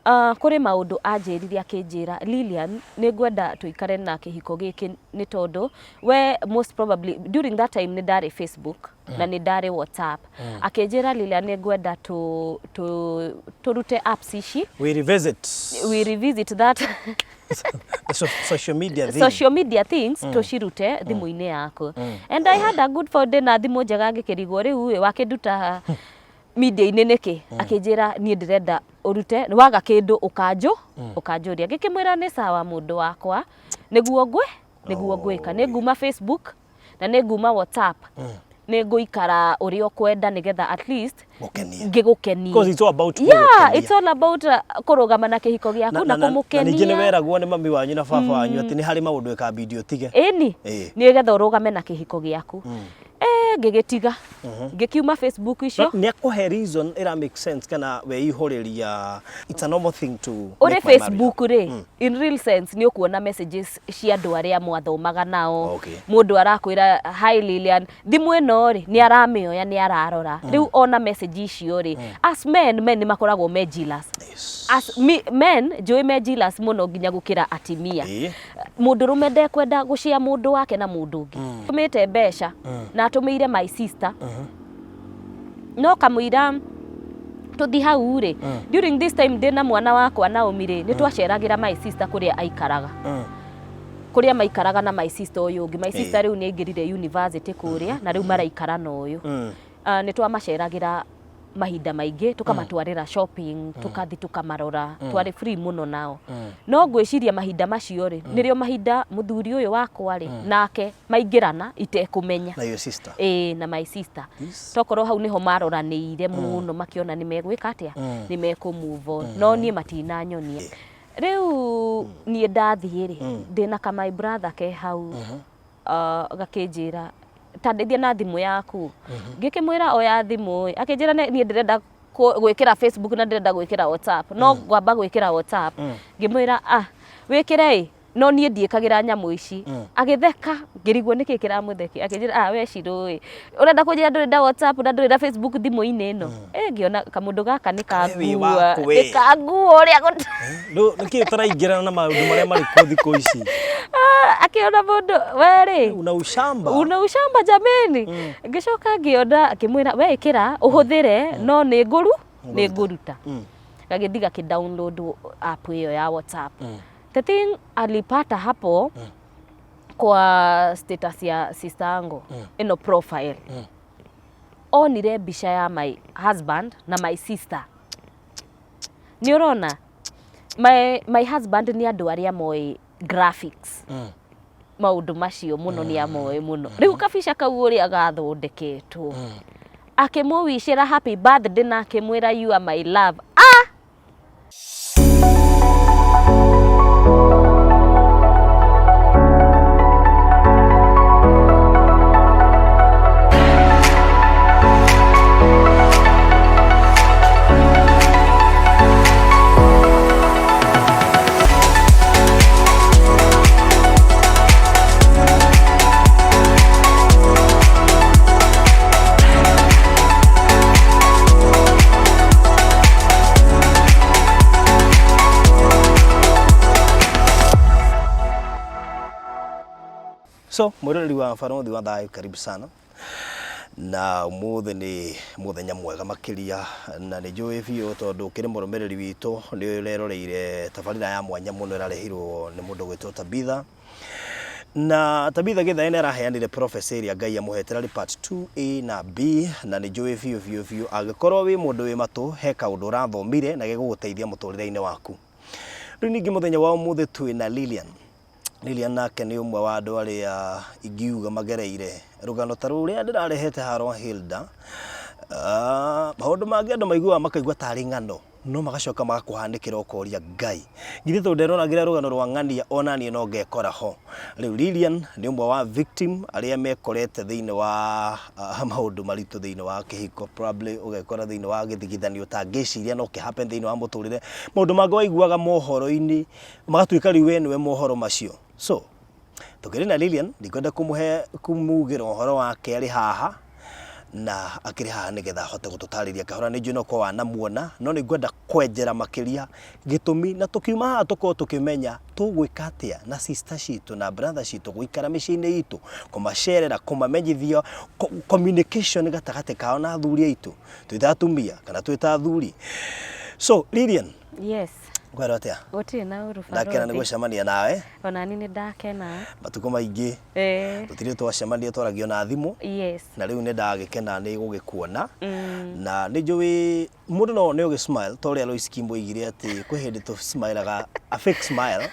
Kũrĩ maũndũ anjĩrire akĩnjĩra, Lilian, nĩ ngwenda tũikare na kĩhiko gĩkĩ nĩ tondũ we most probably during that time nĩ ndarĩ Facebook na nĩ ndarĩ WhatsApp. Akĩnjĩra Lilian, nĩ ngwenda tũrute apps ici. We revisit. We revisit that the social media thing. Social media things tũcirute thimũ-inĩ yaku. And I had a good phone, ndĩna thimũ njega, ngĩkĩrigwo rĩu ĩ wakĩnduta media-inĩ nĩkĩ? Akĩnjĩra niĩ ndĩrenda ũrute, waga kĩndũ ũkanjũ ũkanjũria. Ngĩkĩmwĩra nĩ sawa mũndũ wakwa, nĩguo ngwĩ nĩguo ngwĩka, nĩ nguma Facebook na nĩ nguma WhatsApp, nĩ ngũikara ũrĩa ũkwenda nĩgetha at least Gũkenie. ngĩgũkenie. Because it's all about Yeah, gũgũkenia. it's all about kũrũgama na kĩhiko gĩaku na na ningĩ nĩ kũmũkenia. weragwo nĩ mami wanyu na baba wanyu atĩ nĩ harĩ maũndũ ĩkambindi ũtige. Ĩni. Ĩĩ. Nĩgetha ũrũgame na kĩhiko gĩaku. Ngĩgĩtiga, ngĩkiuma Facebook icio. Nĩ akũhe reason ĩra make sense kana weihũrĩria, it's a normal thing to Ũrĩ make my marriage. Facebook rĩ, in real sense nĩ ũkuona messages cia andũ arĩa mwathomaga nao. Mũndũ arakwĩra, "Hi Lilian." Thimũ ĩno rĩ, nĩ aramĩoya, nĩ ararora. Rĩu ona message icio rĩ, as men, men nĩ makoragwo me jealous. As me, men njũĩ me jealous mũno nginya gũkĩra atimia. Mũndũrũme ndekwenda gũcia mũndũ wake na mũndũ ũngĩ. Tũmĩte mbeca na atũmĩire my sister, no kamũira tũthi hau rĩ, during this time ndĩna mwana wakwa Naomi rĩ, nĩ twaceragĩra my sister kũrĩa aikaraga, kũrĩa maikaraga na my sister ũyũ ũngĩ. My sister rĩu nĩ aingĩrire university kũrĩa na rĩu maraikara na ũyũ. Nĩ twamaceragĩra mahinda maingĩ, tũkamatwarĩra shopping, tũkathi tũkamarora, twarĩ free mũno nao. No ngwĩciria mahinda macio rĩ, nĩrĩo mahinda mũthuri ũyũ wakwa rĩ nake maingĩrana itekũmenya. Na your sister. Ĩĩ, na my sister. Tokorwo hau nĩho maroranĩire mũno, makĩona nĩ megwĩka atĩa, nĩ mekũ move on, no niĩ matinanyonia. Rĩu niĩ ndathiĩ rĩ, ndĩna ka my brother ke hau, gakĩnjĩra ta ndeithia na thimũ yaku. Ngĩkĩmwĩra oya thimũ ĩ, akĩnjĩra niĩ ndĩrenda gwĩkĩra Facebook na ndĩrenda gwĩkĩra WhatsApp, no ngwamba gwĩkĩra WhatsApp. Ngĩmwĩra, "Ah, wĩkĩre ĩ, no niĩ ndiĩkagĩra nyamũ ici." Agĩtheka, ngĩrigwo nĩkĩ kĩramũthekia. Akĩnjĩra, "Ah, we Shirũ ĩ, ũrenda kũnjĩra ndũrĩ na WhatsApp na ndũrĩ na Facebook thimũ-inĩ ĩno?" Ĩ, ngĩona kamũndũ gaka nĩ We wĩ kangua, waku we. nĩ kangua ũrĩa Nĩkĩ ũtaraingĩrana na maũndũ marĩa marĩ kuo thikũ ici? Ah, akĩona mũndũ we rĩ, Una ushamba. Una ushamba jameni. Ngĩcoka ngĩona, ngĩmwĩra, "We ĩkĩra ũhũthĩre, no nĩ ngũru nĩ ngũruta." Gagĩthiĩ gakĩ download app ĩyo ya WhatsApp. The thing alipata hapo kwa status ya sister yangu ĩno, profile, onire mbica ya my husband na my sister. Nĩ ũrona my husband nĩ andũ arĩa moĩ graphics, maũndũ macio mũno, nĩ amoĩ mũno. Rĩu kabica kau ũrĩa gathondeketwo, akĩmũwicĩra happy birthday na akĩmwĩra, "You are my love." Ah! So mwĩroreri wa Barothi wa Thayũ, karibu sana, na ũmũthĩ nĩ mũthenya mwega makĩria, na nĩ njũĩ biũ tondũ ũkĩrĩ mũrũmĩrĩri witũ nĩ ũreroreire tabarĩra ya mwanya mũno ĩrarehirwo nĩ mũndũ gwĩtwo Tabitha, na Tabitha Gĩthaĩ nĩ araheanire prophecy ĩrĩa Ngai amũhete, ĩrarĩ part 2A na B, na nĩ njũĩ biũ biũ biũ angĩkorwo wĩ mũndũ wĩ matũ he kaũndũ ũrathomire na gegũgũteithia mũtũrĩre-inĩ waku. Rĩu ningĩ mũthenya wa ũmũthĩ twĩ na Lilian. Lilian nake nĩ ũmwe wa andũ arĩa ingiuga magereire rũgano ta rũrĩa ndĩrarehete haha rwa Hilda. Maũndũ mangĩ andũ maiguaga makaigua tarĩ ng'ano, no magacoka magakũhanĩkĩra ũkoria Ngai, githĩ tondũ nderoragĩra rũgano rwa ng'ania ona niĩ no ngekora ho? Rĩu Lilian nĩ ũmwe wa victim arĩa mekorete thĩinĩ wa maũndũ maritũ thĩinĩ wa kĩhiko, probably ũgekora thĩinĩ wa gĩthigithanio ũtangĩciria no kĩ happen thĩinĩ wa mũtũrĩre. Maũndũ mangĩ waiguaga mohoro-inĩ magatuĩka rĩu we nĩwe mohoro macio. So tũkĩrĩ na Lilian, ndikwenda kũmũhe kumugĩra ũhoro wake arĩ haha. Na akĩrĩ haha nĩgetha ahote gũtũtarĩria kahora. Nĩ njũĩ no korwo wanamuona, no nĩ ngwenda kwenjera makĩria gĩtũmi, na tũkiuma haha tũkorwo tũkĩmenya tũgwĩka atĩa na sister citũ na brother citũ gũikara mĩciĩ-inĩ itũ, kũmacerera, kũmamenyithia communication gatagatĩ kao na athuri aitũ, twĩ ta atumia kana twĩ ta athuri. So Lilian, Yes. Ngwĩrwo atĩa? Gũtirĩ na ũru. Ndakena nĩ Barũthi. gũcemania nawe. Ona niĩ nĩ ndakena. Matukũ maingĩ tũtirĩ twacemania, twaragio na thimũ. Na rĩu nĩ ndagĩkena nĩ gũgĩkuona. Na nĩ njũĩ mũndũ no one ũgĩ smile ta ũrĩa Lois Kimbo oigire atĩ kwĩ hĩndĩ tũ smilaga a fake smile.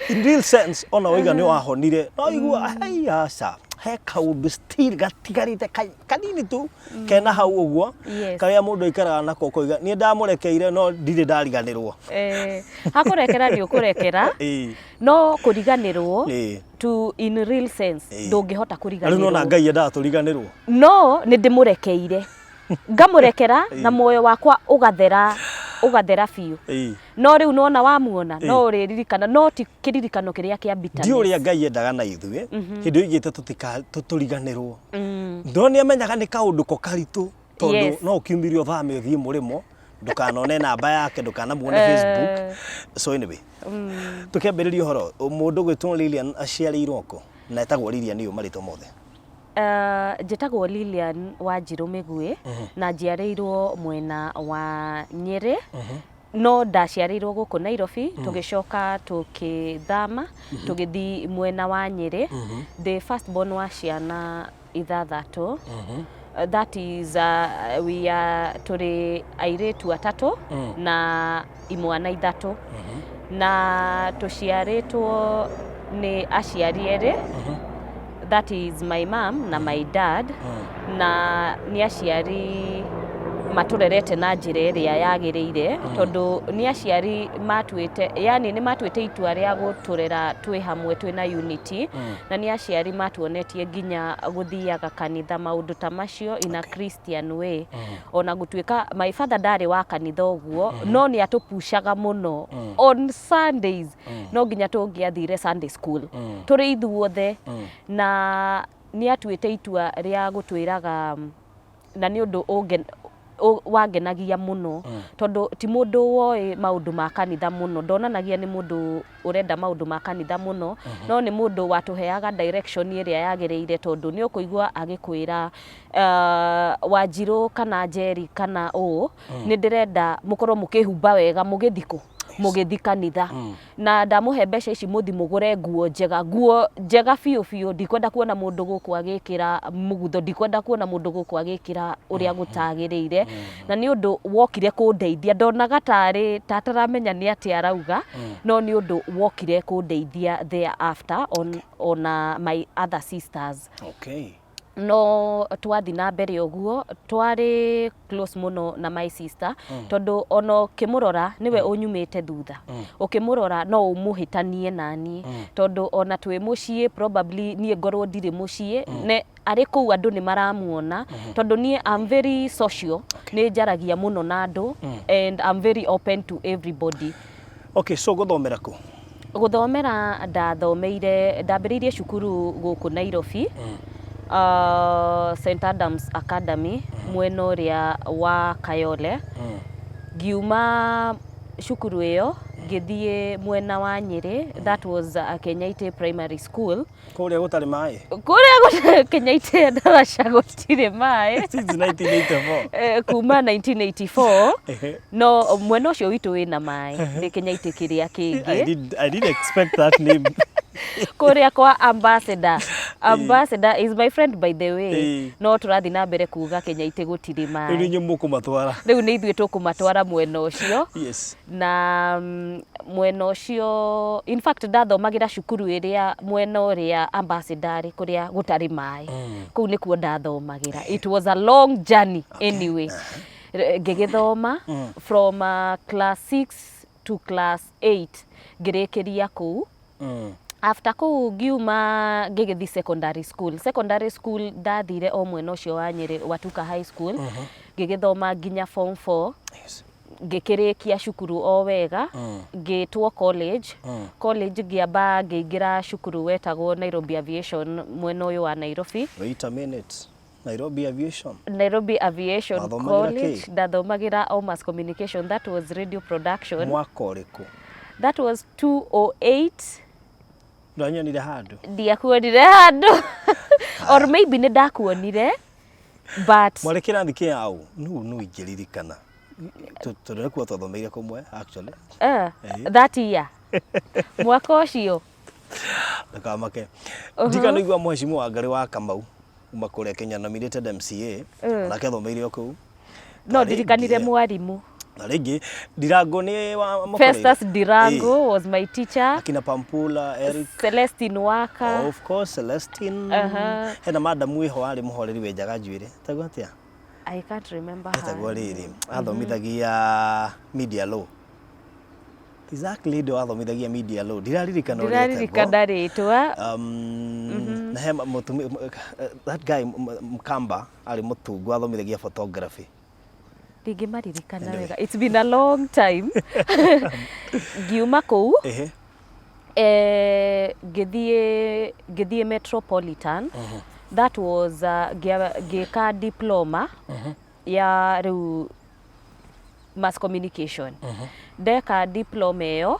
In real sense ona waiga nĩ wahonire no igua hei aca he kaũndũ still gatigarĩte kanini tu kena hau ũguo karĩa mũndũ aikaraga nako ũkoiga niĩ ndamũrekeire no ndirĩ ndariganĩrwo. Hakũrekera nĩ ũkũrekera no kũriganĩrwo to in real sense ndũngĩhota Na rĩu nona kũriganĩrwo. Ngai endaga tũriganĩrwo. No nĩ ndĩmũrekeire, ngamũrekera na muoyo wakwa ũgathera, ũgathera biũ. No rĩu nona wamuona no ũrĩririkana, no ti kĩririkano kĩrĩa kĩa bitterness. Ndiũĩ ũrĩa Ngai endaga na ithuĩ hĩndĩ ĩyo oigĩte tũriganĩrwo. No nĩ amenyaga nĩ kaũndũ ko karitũ tondũ no ũkiumire ũthame ũthiĩ mũrĩmo ndũkanone namba yake, ndũkanamuone Facebook. So anyway, tũkĩambĩrĩria ũhoro, mũndũ ũgwĩtwo Lilian aciarĩirwo kũ? Na etagwo Lilian ũyũ marĩtwa mothe? Njĩtagwo Lilian Wanjirũ Mĩgwĩ na njiarĩirwo mwena wa Nyĩrĩ, no ndaciarĩirwo gũkũ Nairobi, tũgĩcoka tũkĩthama tũgĩthiĩ mwena wa Nyĩrĩ. Ndĩ first born wa ciana ithathatũ. That is we are tũrĩ airĩtu atatũ na imwana ithatũ, na tũciarĩtwo nĩ aciari erĩ, that is my mom na my dad, na nĩ aciari matũrerete na njĩra ĩrĩa yagĩrĩire, tondũ nĩ aciari matuĩte, yani nĩ matuĩte itua rĩa gũtũrera twĩ hamwe twĩ na unity, na nĩ aciari matuonetie nginya gũthiaga kanitha, maũndũ ta macio, in a Christian way. Ona gũtuĩka my father ndarĩ wa kanitha ũguo, no nĩ atũpushaga mũno on Sundays, no nginya tũngĩathire Sunday school tũrĩ ithuothe, na nĩ atuĩte itua rĩa gũtwĩraga, na nĩ ũndũ wangenagia mũno, tondũ ti mũndũ woĩ maũndũ ma kanitha mũno, ndonanagia nĩ mũndũ ũrenda maũndũ ma kanitha mũno, no nĩ mũndũ watũheaga direction ĩrĩa yagĩrĩire, tondũ nĩ ũkũigua agĩkwĩra, "Wanjirũ kana Njeri kana ũũ, nĩ ndĩrenda mũkorwo mũkĩhumba wega mũgĩthiĩ kũ, mũgĩthiĩ kanitha, na ndamũhe mbeca ici mũthi mũgũre nguo njega, nguo njega biũ biũ. Ndikwenda kuona mũndũ gũkũ agĩkĩra mũgutho, ndikwenda kuona mũndũ gũkũ agĩkĩra ũrĩa gũtagĩrĩire." Na nĩ ũndũ wokire kũndeithia, ndonaga tarĩ ta ataramenya nĩ atĩa arauga, no nĩ ũndũ wokire kũndeithia thereafter on, ona my other sisters. No twathi na mbere ũguo, twarĩ close mũno na my sister, tondũ ona ũkĩmũrora nĩwe ũnyumĩte thutha, ũkĩmũrora no ũmũhĩtanie naniĩ, tondũ ona twĩ mũciĩ, probably niĩ ngorwo ndirĩ mũciĩ, ne arĩ kũu andũ nĩ maramuona, tondũ niĩ I'm very social, nĩ njaragia mũno na andũ and I'm very open to everybody. Okay, so gũthomera kũ? Gũthomera ndathomeire, ndambĩrĩirie cukuru gũkũ Nairobi, St Adams Academy mwena ũrĩa wa Kayole. Ngiuma cukuru ĩyo ngĩthiĩ mwena wa Nyĩrĩ, that was Kenyaite Primary School. Kũrĩa gũtarĩ maĩ. Kũrĩa Kenyaite ndaraca gũtirĩ maĩ. Since 1984. Kuma 1984. No mwena ũcio witũ wĩna maĩ nĩ Kenyaite kĩrĩa kĩngĩ. I didn't expect that name. Kũrĩa kwa ambassador. Ambassador is my friend, by the way. No tũrathiĩ na mbere kuga Kenyaite gũtirĩ Rĩu maĩ. nĩ inyuĩ mũkũmatwara. Rĩu nĩ ithuĩ tũkũmatwara mwena ũcio. Na mwena ũcio, in fact, ndathomagĩra cukuru ĩrĩa mwena ũrĩa ambassador arĩ, kũrĩa gũtarĩ maĩ, kũu nĩkuo ndathomagĩra. It was a long journey. Anyway, ngĩgĩthoma from class 6 to class 8, ngĩrĩkĩria kũu. After kũu ngiuma ngĩgĩthiĩ secondary school. Secondary school ndathire o mwena ũcio wa Nyĩrĩ, Watuka High School, ngĩgĩthoma nginya form 4. Ngĩkĩrĩkia cukuru o wega, ngĩtwo college. College ngĩamba ngĩingĩra cukuru wetagwo Nairobi Aviation mwena ũyũ wa Nairobi. Wait a minute. Nairobi Aviation. Nairobi Aviation Wathomagĩra College. kĩ? Ndathomagĩra o mass communication, that was radio production. Mwaka ũrĩkũ? That was 208. Ndwanyonire handũ? Ndiakuonire handũ, or maybe nĩ ndakuonire, but Mwarĩ kĩrathi kĩa au? Nũ ingĩririkana tondũ nĩkuo twathomeire kũmwe actually. That year, mwaka ũcio. Ndũkamake, ndikana igua mheshimiwa Wangari wa Kamau kuma kũrĩa Kenya, nominated MCA, onake athomeire o kũu. No ndirikanire mwarimũ. Na rĩngĩ Ndirango nĩ wa Mũkũrĩire. Festus Ndirango was my teacher. Akina Pampula Eric. Celestine Waka. Of course, Celestine. Hena madam wĩho warĩ mũhoreri, wenjaga njuĩrĩ, tagwo atĩa? I can't remember her. Etagwo rĩrĩ, athomithagia media law exactly, ndio athomithagia media law, ndiraririkana ũrĩa etagwo. Ndiraririkana rĩtwa. Na he mũtumia, that guy Mkamba, arĩ mũtungu, athomithagia photography. Ndingĩmaririkana Anyway. wega, it's been a long time. Ngiuma kũu, ngĩthiĩ Metropolitan. That was ngĩka diploma ya rĩu mass communication. Ndeka diploma ĩyo,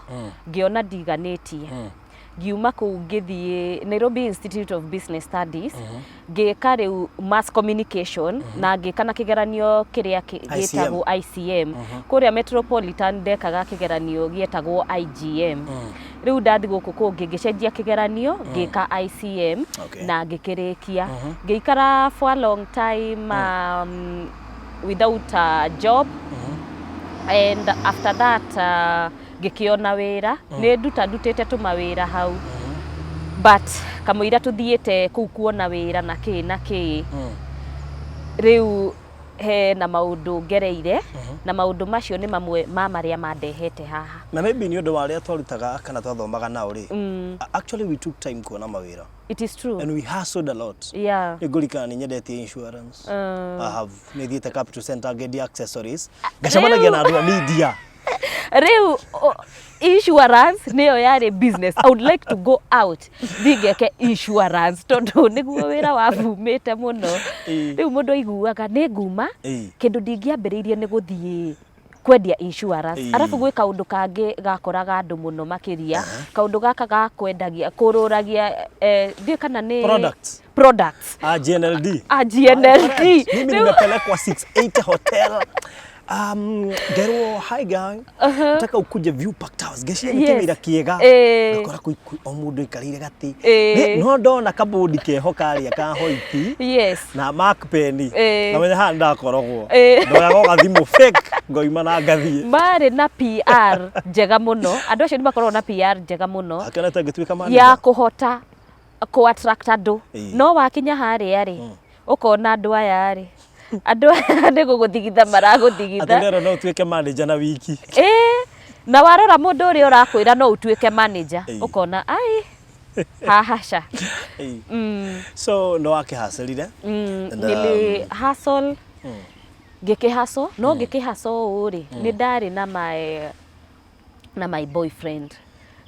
ngĩona ndiganĩtie. Ngiuma kũu ngĩthiĩ Nairobi Institute of Business Studies, ngĩka rĩu mass communication na ngĩka na kĩgeranio kĩrĩa ICM. gĩtagwo ICM. Kũrĩa Metropolitan ndekaga kĩgeranio gĩetagwo IGM. Rĩu ndathi gũkũ kũngĩ ngĩcenjia kĩgeranio, ngĩka ICM na ngĩkĩrĩkia. Ngĩikara for a long time without a job, and after that ngĩkĩona wĩra. Nĩ nduta ndutĩte tũmawĩra hau, but kamũira tũthiĩte kũu kuona wĩra na kĩ na kĩ, rĩu he na maũndũ ngereire, na maũndũ macio nĩ mamwe ma marĩa mandehete haha. Na maybe nĩ ũndũ wa arĩa twarutaga kana twathomaga nao rĩ, actually we took time kuona mawĩra. It is true. And we hustled a lot. Nĩ ngũririkana nĩ nyendetie insurance. I have nĩ thiĩte Capital Center ngendia accessories, ngacemanagia na andũ a media. Rĩu insurance nĩyo yarĩ business I would like to go out, thiĩ ngeke insurance, tondũ nĩguo wĩra wabumĩte mũno. Rĩu mũndũ aiguaga nĩ nguma kĩndũ ndingĩambĩrĩirie nĩ gũthiĩ kwendia insurance. Arabu gwĩ kaũndũ kangĩ gakoraga andũ mũno makĩria, kaũndũ gaka ga kwendagia kũrũragia, ndiũĩ kana nĩ Products. Products. Ah, GNLD. Ah, GNLD. Mimi nimepelekwa 680 hotel, ngerwo, "Hi gang, nataka ukuje View Park Towers." Ngeciria nĩ kĩwĩra kĩega. Ngakora o mũndũ aikarĩire gatĩ. No ndona kabũndi keho karĩa ka hoiti na mark pen, na menya haha ndakoragwo ndoyaga o gathimũ fake, ngoima na ngathiĩ. Marĩ na PR njega mũno, andũ acio nĩ makoragwo na PR njega mũno Akenete ngĩtuĩka ya manager. Kũhota kũ attract andũ. No wakinya harĩa rĩ, ũkona andũ aya rĩ, andũ aya nĩ gũgũthigitha maragũthigitha. Atĩ rero no ũtuĩke manager na wiki. Ĩĩ, na warora mũndũ ũrĩa ũrakwĩra no ũtuĩke manager, ũkona ai hahaca. So no wakĩhacĩrire. And, Nili hustle, ngĩkĩhaco, no ngĩkĩhaco ũũ rĩ, nĩ ndarĩ na my boyfriend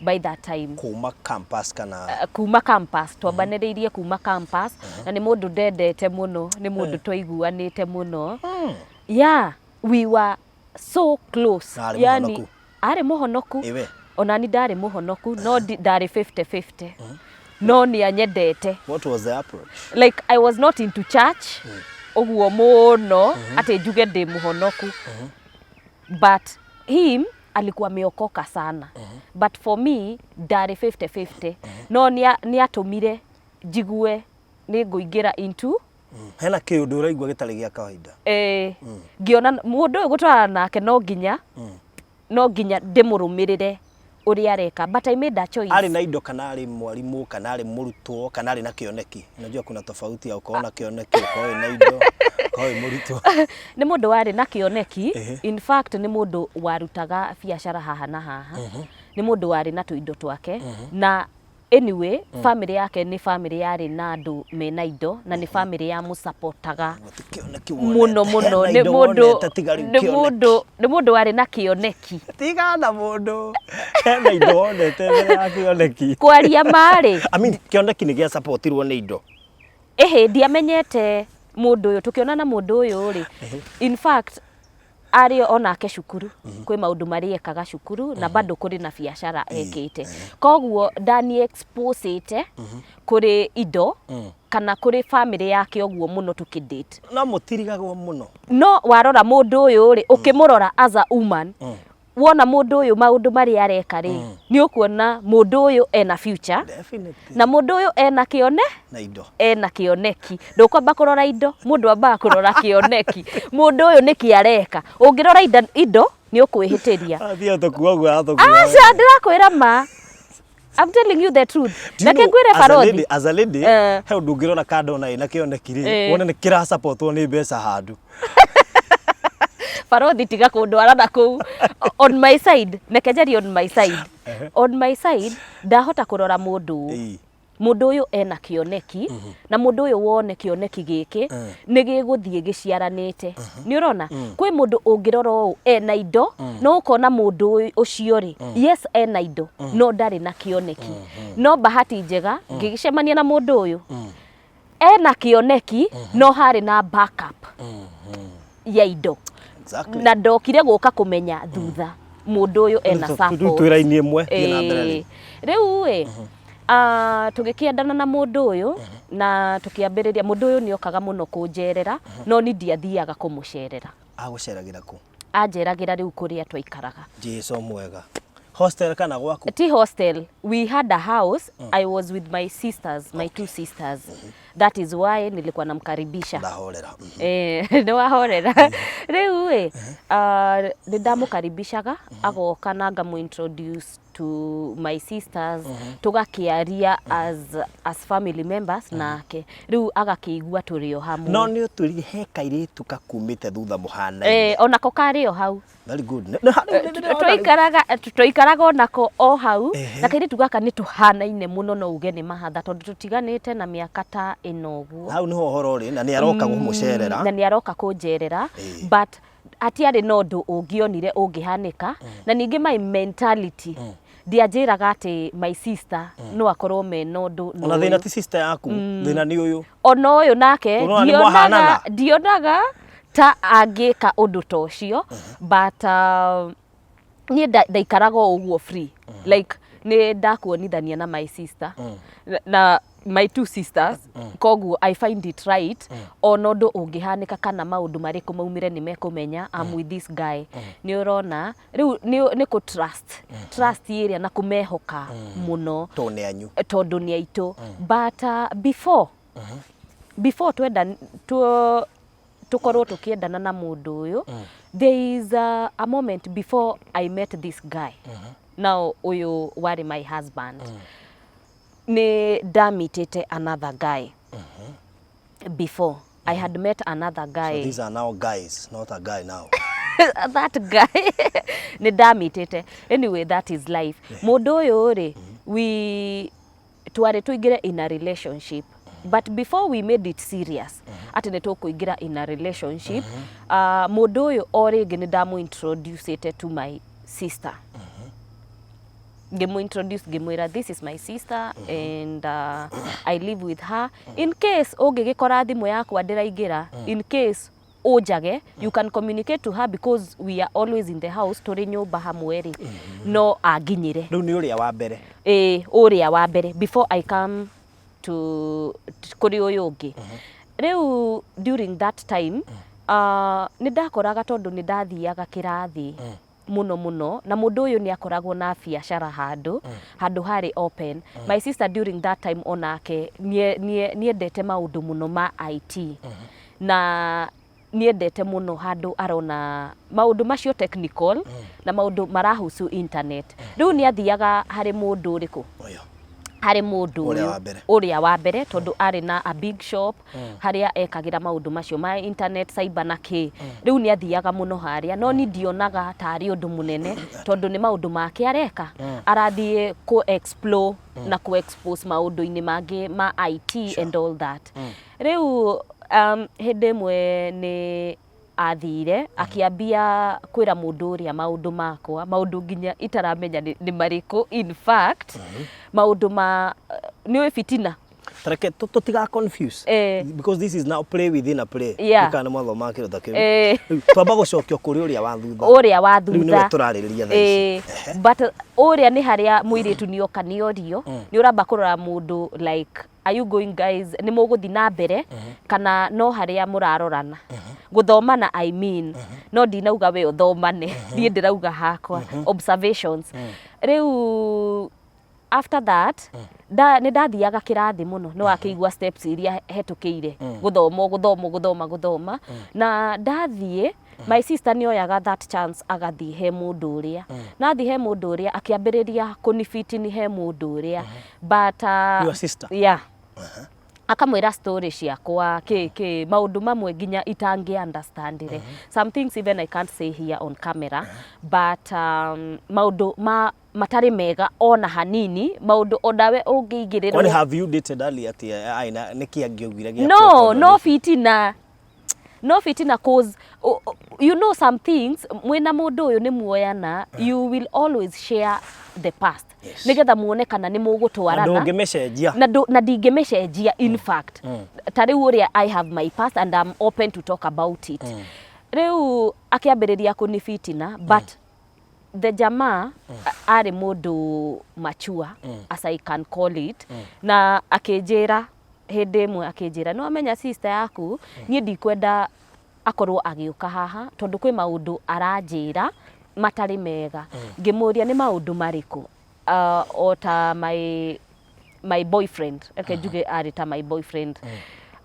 by that time. Kuma campus kana? Kuma campus, twambanĩrĩirie kuma campus, na nĩ mũndũ ndendete mũno, nĩ mũndũ twaiguanĩte mũno. Yeah, we were so close. Na arĩ Yani, mũhonoku? Arĩ mũhonoku. Ĩwe. Ona ni ndarĩ mũhonoku, no ndarĩ 50-50, no nĩ anyendete. What was the approach? Like, I was not into church ũguo mũno atĩ njuge ndĩ mũhonoku, but him alikuwa ameokoka sana, but for me ndarĩ 50-50, no nĩ atũmire njigue nĩ ngũingĩra into Hena kĩũndũ ũraigua gĩtarĩ gĩa kawaida. Ngĩona mũndũ ũyũ gũtwarana nake no nginya ndĩmũrũmĩrĩre ũrĩa areka, but I made a choice. Arĩ na indo kana arĩ mwarimũ kana arĩ mũrutwo kana arĩ na kĩoneki? Unajua kuna tofauti ya ũkorwo na kĩoneki, ũkorwo wĩna indo, ũkorwo wĩ mũrutwo. Nĩ mũndũ warĩ na kĩoneki. In fact, nĩ mũndũ warutaga biacara haha na haha, nĩ mũndũ warĩ na tũindo twake, na anyway, family yake nĩ family yarĩ na andũ mena indo, na nĩ family yamũsapotaga Gũtirĩ kĩoneki mũno wonete. mũno. Hena Nĩ indo mũndũ wonete tiga rĩu nĩ kĩoneki. mũndũ warĩ na kĩoneki. Tiga na mũndũ hena indo wonete mbere ya kĩoneki. Kwaria marĩ I mean, kĩoneki nĩ gĩasapotirwo nĩ indo. Ĩhĩ, ndiamenyete. Mũndũ ũyũ tũkĩonana, mũndũ ũyũ rĩ, in fact arĩ onake cukuru, kwĩ maũndũ marĩa ekaga cukuru na bado kũrĩ na biacara ekĩte, koguo ndani expose kũrĩ indo kana kũrĩ family yake ũguo mũno tũkĩdate. No mũtirigagwo mũno. No warora mũndũ ũyũ rĩ, ũkĩmũrora as a woman, wona mũndũ ũyũ maũndũ marĩa areka rĩ, nĩ ũkuona mũndũ ũyũ ena future. Na mũndũ ũyũ ena kĩone na indo. Ena kĩoneki. Ndũkwamba kũrora indo, mũndũ ambaga kũrora kĩoneki, mũndũ ũyũ nĩkĩ areka. Ũngĩrora indo nĩ ũkwĩhĩtĩria. Athiĩ atũkua ũguo atũkua. Aca, ndĩrakwĩra ma. I'm telling you the truth. Reke ngwĩre, barothi. As a lady, he ũndũ ũngĩrora kando na ĩna kĩoneki rĩ, wone nĩ kĩrasupportwo nĩ mbeca handũ. Barothi, tiga kũndwara na kũu. On my side, reke njarie on my side. On my side, ndahota kũrora mũndũ ũyũ. Mũndũ ũyũ ena kĩoneki, na mũndũ ũyũ wone kĩoneki gĩkĩ nĩ gĩgũthiĩ gĩciaranĩte. Nĩ ũrona kwĩ mũndũ ũngĩrora ũũ ena indo, no ũkona mũndũ ũcio rĩ, yes, ena indo no ndarĩ na kĩoneki. No bahati njega ngĩgĩcemania na mũndũ ũyũ ena kĩoneki, no harĩ na backup ya indo. Na ndokire gũka kũmenya thutha mũndũ ũyũ ena Rĩu support. Twĩ raini ĩmwe, thiĩ na mbere rĩu. Ĩĩ. Rĩu ĩ, tũgĩkĩendana na mũndũ ũyũ na tũkĩambĩrĩria. Mũndũ ũyũ nĩ okaga mũno kũnjerera, no ni ndiathiaga kũmũcerera. Agũceragĩra kũ? Anjeragĩra rĩu kũrĩa twaikaraga. Jesu mwega, hostel kana gwaku? Ti hostel, we had a house. I was with my sisters, my two sisters. That is why nilikuwa namkaribisha. Ndahorera. Eh, nĩ wahorera rĩu ĩ. Nĩ ndamũkaribishaga agoka na ngamũ introduce to my sisters, tũgakĩaria as family members nake rĩu agakĩigua tũrĩ o hamwe. No nĩ ũtwĩrire he kairĩtu kakumĩte thutha mũhanaine. Eh, onako karĩ o hau. Very good. Twaikaraga onako o hau. Na kairĩtu gaka nĩ tũhanaine mũno, no uge nĩ mahatha tondũ tũtiganĩte na mĩaka ta ĩno ũguo. Hau nĩho ũhoro ũrĩ, na nĩ aroka gũmũcerera. Na nĩ aroka kũnjerera. But hatiarĩ na ũndũ ũngĩonire ũngĩhanĩka. Na ningĩ my mentality ndianjĩraga atĩ my sister no akorwo mena ũndũ na Ona thĩna ũyũ. ti sister yaku, thĩna nĩ ũyũ. Ona ũyũ nake. Ũrona nĩ Ndionaga mwahanana? ndionaga ta angĩka ũndũ ta ũcio, but niĩ ndaikaraga o ũguo free, like nĩ ndakuonithania na my sister na my two sisters, koguo I find it right ona ũndũ ũngĩhanĩka kana maũndũ marĩkũ maumĩre, nĩ mekũmenya I'm with this guy. Nĩ ũrona rĩu nĩ kũ trust ĩrĩa na kũmehoka mũno. Tondũ nĩ anyu. Tondũ nĩ aitũ. But before twenda tũkorwo tũkĩendana na mũndũ ũyũ, there is a moment before I met this guy now, ũyũ warĩ my husband, nĩ ndamitĩte another guy before I had met another guy. So these are now guys, not a guy now. That guy nĩ ndamitĩte. Anyway, that is life. Mũndũ ũyũ rĩ, we twarĩ tũingĩre in a relationship, but before we made it serious atĩ nĩ tũkũingĩra in a relationship, mũndũ ũyũ o rĩngĩ nĩ ndamũ-introducĩte to my sister. Ngĩmũ-introduce, ngĩmwĩra, "This is my sister and I live with her. In case ũngĩgĩkora thimũ yakwa ndĩraingĩra, in case ũnjage, you can communicate to her because we are always in the house, tũrĩ nyũmba hamwe rĩ, no anginyĩre." Rĩu nĩ ũrĩa wa mbere. Ĩĩ, ũrĩa wa mbere before I come to kũrĩ ũyũ ũngĩ. Rĩu during that time nĩ ndakoraga tondũ nĩ ndathiaga kĩrathi mũno mũno, na mũndũ ũyũ nĩ akoragwo na biacara handũ harĩ open. My sister during that time onake nĩendete maũndũ mũno ma IT na niendete mũno handũ arona maũndũ macio technical na maũndũ marahusu internet. Rĩu nĩ athiaga harĩ mũndũ ũrĩkũ? Ũyũ. Harĩ mũndũ Ũrĩa ũyũ. Wa mbere. Ũrĩa wa mbere, tondũ arĩ na a big shop harĩa ekagĩra maũndũ macio ma internet, cyber na kĩ. Rĩu nĩ athiaga mũno harĩa, no ni ndionaga tarĩ ũndũ mũnene tondũ nĩ maũndũ make areka, arathiĩ kũ explore na kũ expose maũndũ-inĩ mangĩ ma IT and all that. Rĩu hĩndĩ ĩmwe nĩ athire akĩambia kwĩra mũndũ ũrĩa maũndũ makwa, maũndũ nginya itaramenya nĩ marĩkũ. In fact, maũndũ ma nĩ ũĩ fitina. Tareke tũtiga confuse because this is now play within a play. Kana mwathomaga kĩndũ ta kĩu. Rĩu twamba gũcokio kũrĩ ũrĩa wa thutha. Ũrĩa wa Rĩu nĩwe thutha. Tũrarĩrĩria thaa ici. But ũrĩa nĩ harĩa mũirĩtu nĩ oka nĩ orio, nĩ ũramba kũrora mũndũ, like, are you going, guys, nĩ mũgũthiĩ na mbere kana no harĩa mũrarorana gũthomana? I mean, no ndinauga we ũthomane, niĩ ndĩrauga hakwa observations. Rĩu after that nĩ ndathiaga kĩrathi mũno, nĩ wakĩigua steps iria hetũkĩire, gũthoma, gũthoma, gũthoma, gũthoma, na ndathiĩ, my sister nĩ oyaga that chance agathiĩ he mũndũ ũrĩa, na athiĩ he mũndũ ũrĩa akĩambĩrĩria kũnibitini he mũndũ ũrĩa, but Your sister? Yeah, akamwĩra story ciakwa, kĩ maũndũ mamwe nginya itangĩ understandire. Some things even I can't say here on camera, but maũndũ ma matarĩ mega ona hanini, maũndũ onawe ũngĩigĩrĩrwo. Kwani have you dated earlier atĩ aina nĩkĩ angĩaugire gĩa No, no fitina, no fitina, cause you know some things mwĩna mũndũ ũyũ nĩ muoyana, you will always share the past nĩgetha muone kana nĩ mũgũtwarana. Ndũngĩmĩcenjia. Na ndingĩmĩcenjia. In fact, ta rĩu ũrĩa I have my past and I'm open to talk about it. Rĩu akĩambĩrĩria kũnibitina, but the jamaa arĩ mũndũ mature, as I can call it, na akĩnjĩra hĩndĩ ĩmwe, akĩnjĩra, "Nĩ wamenya sister yaku, niĩ ndikwenda akorwo agĩũka haha tondũ kwĩ maũndũ aranjĩra matarĩ mega." Ngĩmũria, "Nĩ maũndũ marĩkũ?" O ta my boyfriend, reke njuge arĩ ta my boyfriend.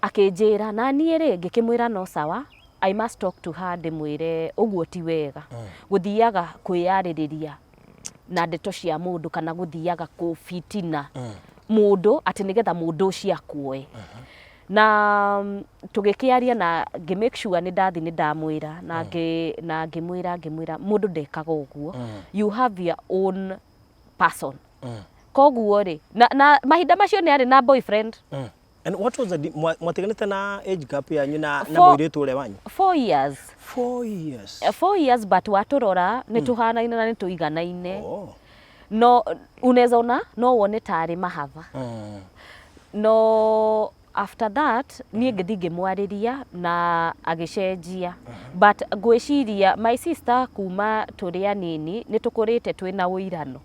Akĩnjĩra, na niĩ rĩ ngĩkĩmwĩra, "No sawa, I must talk to her, ndĩmwĩre ũguo ti wega gũthiaga kwĩyarĩrĩria na ndeto cia mũndũ kana gũthiaga kũbitina mũndũ atĩ nĩgetha mũndũ ũcio akuoe." Na tũgĩkĩaria na ngĩ make sure nĩ ndathi nĩ ndamwĩra na ngĩmwĩra mũndũ ndekaga ũguo, you have your own person. Koguo rĩ na mahinda macio nĩ arĩ na boyfriend. And what was the mwatiganĩte na age gap yanyu na mũirĩtu ũrĩa wanyu? 4 years. 4 years. 4 years, but watũrora nĩ tũhanaine na nĩ tũiganaine. No unaweza ona, no wone tarĩ mahatha. No after that niĩ ngĩthiĩ ngĩmwarĩria na agĩcenjia, but ngwĩciria my sister kuma tũrĩ anini nĩ tũkũrĩte twĩna ũirano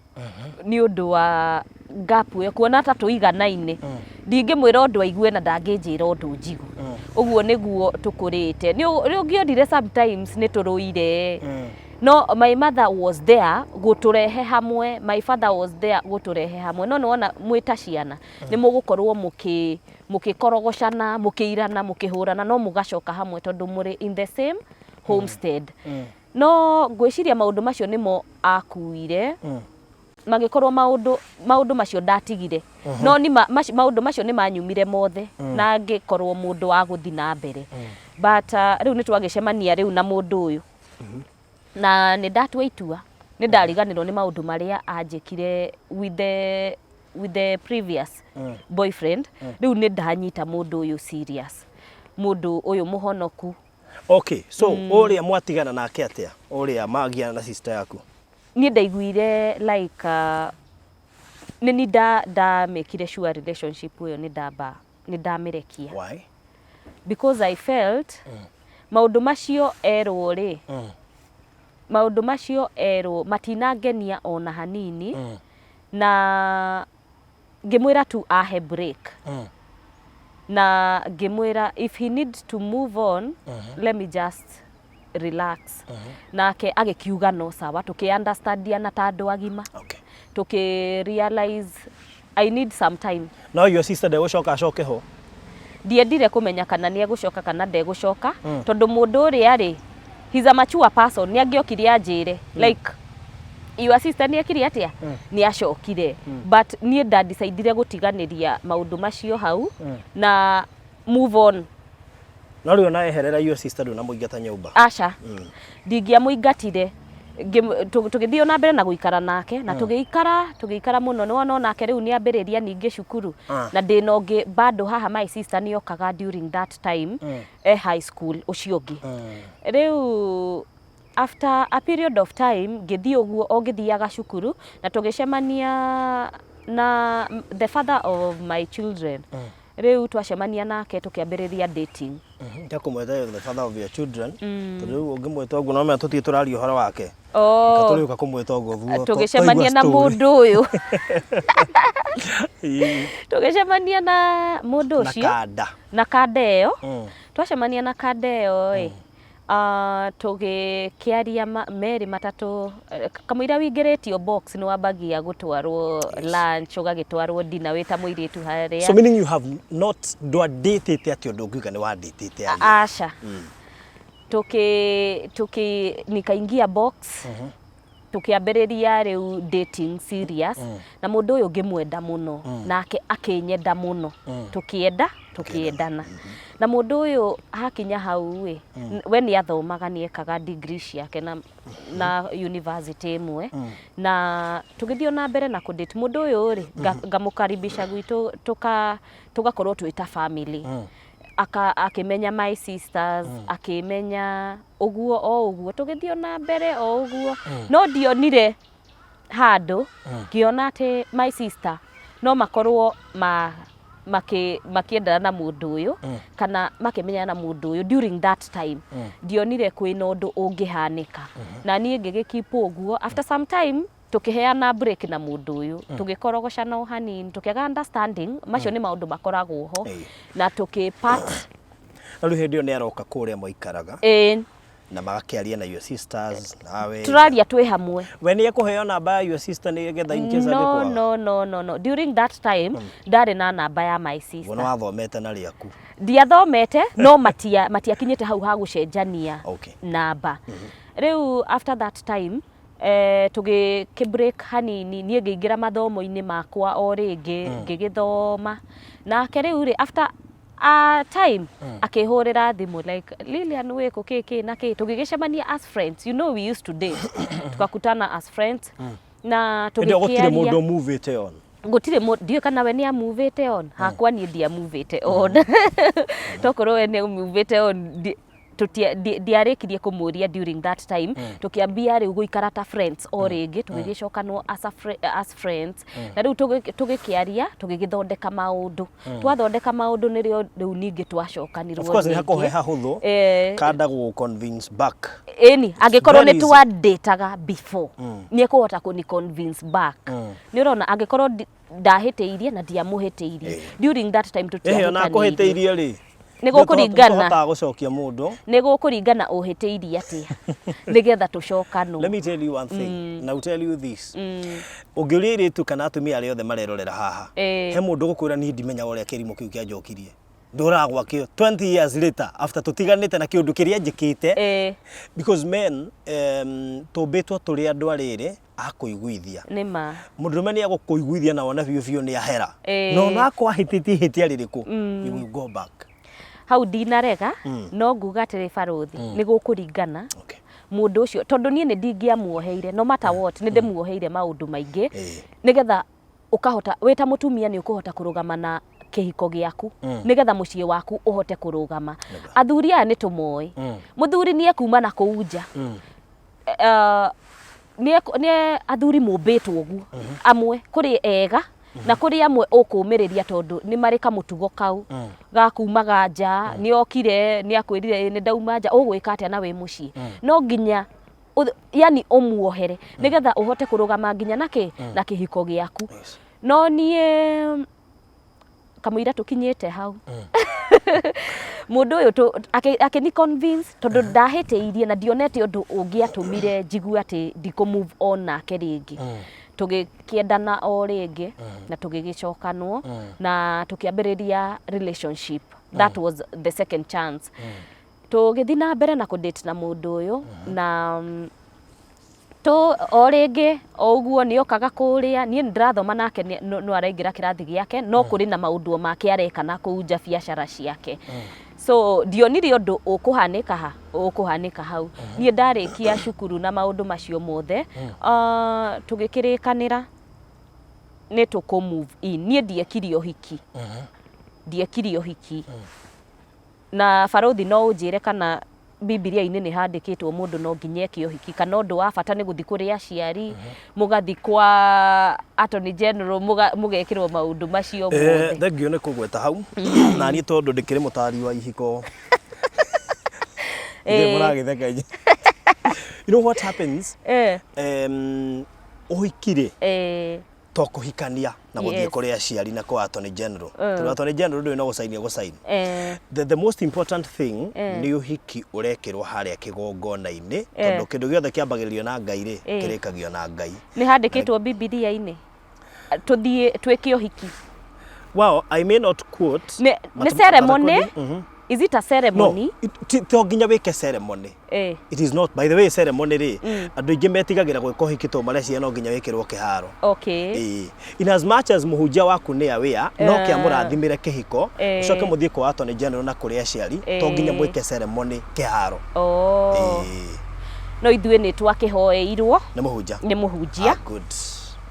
nĩ ũndũ wa gap ĩyo, kuona ta tũiganaine, ndingĩmwĩra ũndũ aigue na ndangĩnjĩra ũndũ njigu. Ũguo nĩguo tũkũrĩte. Nĩ ũngĩonire sometimes nĩ tũrũire, no my mother was there gũtũrehe hamwe, my father was there gũtũrehe hamwe. No nĩwona mwĩ ta ciana nĩ mũgũkorwo mũkĩkorogocana, mũkĩirana, mũkĩhũrana, no mũgacoka hamwe tondũ mũrĩ in the same homestead. No ngwĩciria maũndũ macio nĩmo akuire, magĩkorwo maũndũ macio ndatigire, no ni maũndũ macio nĩ manyumire mothe na ngĩkorwo mũndũ wa gũthiĩ na mbere. But rĩu nĩ twagĩcemania rĩu na mũndũ ũyũ na nĩ ndatua itua, nĩ ndariganĩrwo nĩ maũndũ marĩa anjĩkire with the previous boyfriend. Rĩu nĩ ndanyita mũndũ ũyũ serious, mũndũ ũyũ mũhonoku. Okay, so ũrĩa mwatigana nake atĩa, ũrĩa magiana na sister yaku? Niĩ ndaiguire like nĩ ni ndamĩkire sure relationship ĩyo nĩ ndamba nĩ ndamĩrekia. Why? Because I felt maũndũ macio erwo rĩ, maũndũ macio erwo matinangenia ona hanini, na ngĩmwĩra tu ahe break, na ngĩmwĩra if he needs to move on, let me just relax. Nake agĩkiuga no sawa, tũkĩ understandiana ta andũ agima. Tũkĩ realize I need some time. No your sister ndegũcoka acoke ho? Ndiendire kũmenya kana nĩ egũcoka kana ndegũcoka, tondũ mũndũ ũrĩa rĩ, he's a mature person, nĩ angĩokire anjĩre like, "Your sister nĩ ekire atĩa, nĩ acokire." But niĩ ndandicaidire gũtiganĩria maũndũ macio hau na move on. No rĩu ona eherera your sister, ndũnamũingata nyũmba? Aca, ndingĩamũingatire. Tũgĩthiĩ na mbere na gũikara nake na tũgĩikara mũno. Nĩ wona onake rĩu nĩ ambĩrĩria ningĩ cukuru na ndĩna ũngĩ bado haha. My sister nĩ okaga during that time e high school, ũcio ũngĩ. Rĩu after a period of time ngĩthiĩ ũguo o ngĩthiaga cukuru na tũgĩcemania na the father of my children. Rĩu twacemania nake tũkĩambĩrĩria dating. Ndakũmwĩta the father of your children, tondũ rĩu ũngĩmwĩta ũguo no menya tũtirĩ tũraria ũhoro wake. Oh. Tũrĩũka kũmwĩta ũguo thutha. Tũgĩcemania na mũndũ ũyũ, tũgĩcemania na mũndũ na ũcio kanda. Na kanda ĩyo. Twacemania na kanda ĩyo ĩ, tũgĩkĩaria merĩ matatũ, kamũira wĩingĩrĩtio box nĩ wambagia gũtwarwo lunch, ũgagĩtwarwo dinner wĩ ta mũirĩtu harĩa. So meaning you have not, ndwandĩtĩte atĩ ũndũ ũngiuga nĩ wandĩtĩte aria? Aca. Tũkĩ tũkĩ nikaingia box, tũkĩambĩrĩria rĩu dating serious na mũndũ ũyũ, ngĩmwenda mũno nake akĩnyenda mũno, tũkĩenda tũkĩendana na mũndũ ũyũ. Hakinya hau ĩ, we nĩ athomaga, nĩ ekaga degree ciake na university ĩmwe, na tũgĩthiĩ na mbere na kũdate mũndũ ũyũ rĩ, ngamũkaribisha gwitũ, tũgakorwo twĩ ta family, aka akĩmenya my sisters, akĩmenya ũguo o ũguo, tũgĩthiĩ na mbere o ũguo. No ndionire handũ ngĩona atĩ my sister no makorwo ma makĩendana na mũndũ ũyũ kana makĩmenyana na mũndũ ũyũ. During that time ndionire kwĩna ũndũ ũngĩhanĩka, na niĩ ngĩgĩkeep ũguo. After some time tũkĩheana break na mũndũ ũyũ, tũgĩkorogocana o hanini, tũkĩaga understanding. Macio nĩ maũndũ makoragwo ho, na tũkĩ part. Na rĩu hĩndĩ ĩyo nĩ aroka kũrĩa mwaikaraga Ĩĩ. na magakĩaria na your sisters nawe? Tũraria twĩ hamwe. We nĩ ekũheo namba ya your sister nĩ getha in case No. angĩkwaga? No, during that time ndarĩ na namba ya my Guo sister. nĩ wathomete na rĩaku? Ndiathomete, no matiakinyĩte hau ha gũcenjania namba. Rĩu after that time, tũgĩkĩ break hanini, niĩ ngĩingĩra mathomo-inĩ makwa o rĩngĩ, ngĩgĩthoma nake. Rĩu rĩ, after a time akĩhũrĩra thimũ like, "Lilian, wĩkũ kĩ kĩ na kĩ?" Tũgĩgĩcemania as friends, you know we used to date, tukakutana as friends na Hĩndĩ ĩyo gũtirĩ tũgĩkĩaria. Mũndũ movĩte on? Gũtirĩ ndiũĩ kana we nĩ amuvĩte on. Hakwa niĩ ndiamuvĩte on. Tokorwo we nĩ amuvĩte on, ndiarĩkirie kũmũria. During that time tũkĩambia rĩu gũikara ta friends o rĩngĩ, tũgĩgĩcokanwo as friends, na rĩu tũgĩkĩaria, tũgĩgĩthondeka maũndũ. Twathondeka maũndũ, nĩrĩo rĩu ningĩ twacokanirwo Of course nĩ rĩngĩ. hakoragwo he hahũthũ kanda gũ convince back. Ĩni, angĩkorwo Very nĩ easy. twandĩtaga before, nĩ ekũhota kũni convince back. Nĩ ũrona, angĩkorwo ndahĩtĩirie na ndiamũhĩtĩirie during that time, Ĩhĩ, ona tũtiahĩtanĩirie. kũhĩtĩirie rĩ, Nĩ gũkũringana. tũhotaga gũcokia mũndũ. Nĩ gũkũringana ũhĩtĩirie atĩa nĩgetha tũcokanwo. Let me tell you one thing, na tell you this, ũngĩũria airĩtu kana atumia arĩa othe marerorera haha, he mũndũ ũgũkwĩra, "Niĩ ndimenyaga ũrĩa kĩrimũ kĩu kĩanjokirie, ndũraga gwakĩo 20 years later after tũtiganĩte na kĩũndũ kĩrĩa njĩkĩte." Because men, tũmbĩtwo tũrĩ andũ arĩrĩ a kũiguithia. Nĩ ma. Mũndũrũme nĩ agũkũiguithia na wone biũ biũ nĩ ahera, Ĩĩ. no onakorwo ahĩtĩtie ihĩtia rĩrĩkũ, you will go back. Hau ndinarega, no nguga atĩrĩ, barũthi, nĩ gũkũringana mũndũ ũcio, tondũ niĩ nĩ ndingĩamuoheire no matter what. Nĩ ndĩmuoheire maũndũ maingĩ nĩgetha ũkahota wĩ ta mũtumia nĩ ũkũhota kũrũgama na kĩhiko gĩaku, nĩgetha mũciĩ waku ũhote kũrũgama. Athuri aya nĩ tũmoĩ. Mũthuri nĩ ekuma na kũu nja. Nĩ athuri mũmbĩtwo ũguo. Amwe kũrĩ ega na kũrĩ amwe ũkũmĩrĩria, tondũ nĩ marĩ kamũtugo kau ga kumaga nja. Nĩ okire, nĩ akwĩrire, "Ĩ, nĩ ndauma nja," ũgwĩka atĩa na wĩ mũciĩ? No nginya yani ũmuohere nĩgetha ũhote kũrũgama nginya na kĩ na kĩhiko gĩaku. No niĩ kamũira tũkinyĩte hau, mũndũ ũyũ akĩni convince, tondũ ndahĩtĩirie na ndionete ũndũ ũngĩatũmire njigue atĩ ndikũ move on nake rĩngĩ. Tũgĩkĩendana o rĩngĩ na tũgĩgĩcokanwo na tũkĩambĩrĩria relationship. That was the second chance. Tũgĩthiĩ na mbere na kũdate na mũndũ ũyũ na tũ o rĩngĩ o ũguo nĩ okaga kũrĩa niĩ nĩ ndĩrathoma nake, no araingĩra kĩrathi gĩake, no kũrĩ na maũndũ o make areka na kũu nja, biacara ciake. So ndionire ũndũ ũkũhanĩka ha ũkũhanĩka hau. Niĩ ndarĩkia cukuru na maũndũ macio mothe, tũgĩkĩrĩkanĩra nĩ tũkũ move in. Niĩ ndiekire ũhiki, ndiekire ũhiki na barũthi. No ũnjĩre kana Bibilia-inĩ nĩ handĩkĩtwo mũndũ no nginya eke ũhiki kana ũndũ wa bata nĩ gũthiĩ kũrĩ aciari, mũgathiĩ kwa Attorney General mũgekĩrwo maũndũ macio mothe. Thengiũ nĩ kũgweta hau na niĩ tondũ ndĩkĩrĩ mũtari wa ihiko Ithuĩ mũragĩtheka inyuĩ. You know what happens? Ũhiki rĩ to kũhikania na gũthiĩ kũrĩ aciari na kwa Attorney General. Tondũ Attorney General ndũĩ no gũcaini egũcaini. The most important thing nĩ ũhiki ũrekĩrwo harĩa kĩgongona-inĩ tondũ kĩndũ gĩothe kĩambagĩrĩrio na Ngai rĩ, kĩrĩkagio na Ngai. Nĩ handĩkĩtwo Bibilia-inĩ tũthiĩ twĩke ũhiki? Well, I may not quote. Nĩ ceremony? Is it a ceremony? No, to nginya wĩke ceremony. It is not. By the way, ceremony rĩ, andũ aingĩ metigagĩra gwĩka ũhiki tondũ mareciria no nginya wĩkĩrwo kĩharo. In as much as mũhunjia waku nĩ aware, no kĩamũrathimĩre kĩhiko, ũcoke mũthiĩ kwa Attorney General na kũrĩ aciari, to nginya mwĩke ceremony kĩharo. No ithuĩ nĩ twakĩhoeirwo Nĩ mũhunjia. Nĩ mũhunjia. Ah, good.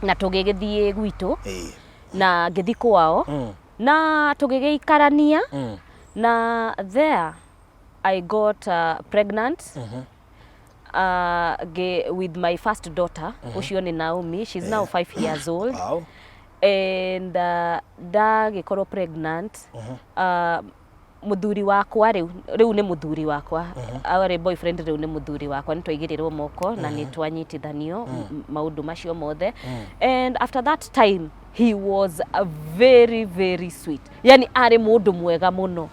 Na tũgĩgĩthiĩ gwitũ na ngĩthiĩ kwao na tũgĩgĩikarania na there I got pregnant with my first daughter, ũcio nĩ Naomi, she's now 5 years old. And ndagĩkorwo pregnant, mũthuri wakwa rĩu nĩ mũthuri wakwa, arĩ boyfriend, rĩu nĩ mũthuri wakwa, nĩ twaigĩrĩrwo moko na nĩ twanyitithanio maũndũ macio mothe. And after that time he was a very very sweet, yani arĩ mũndũ mwega mũno,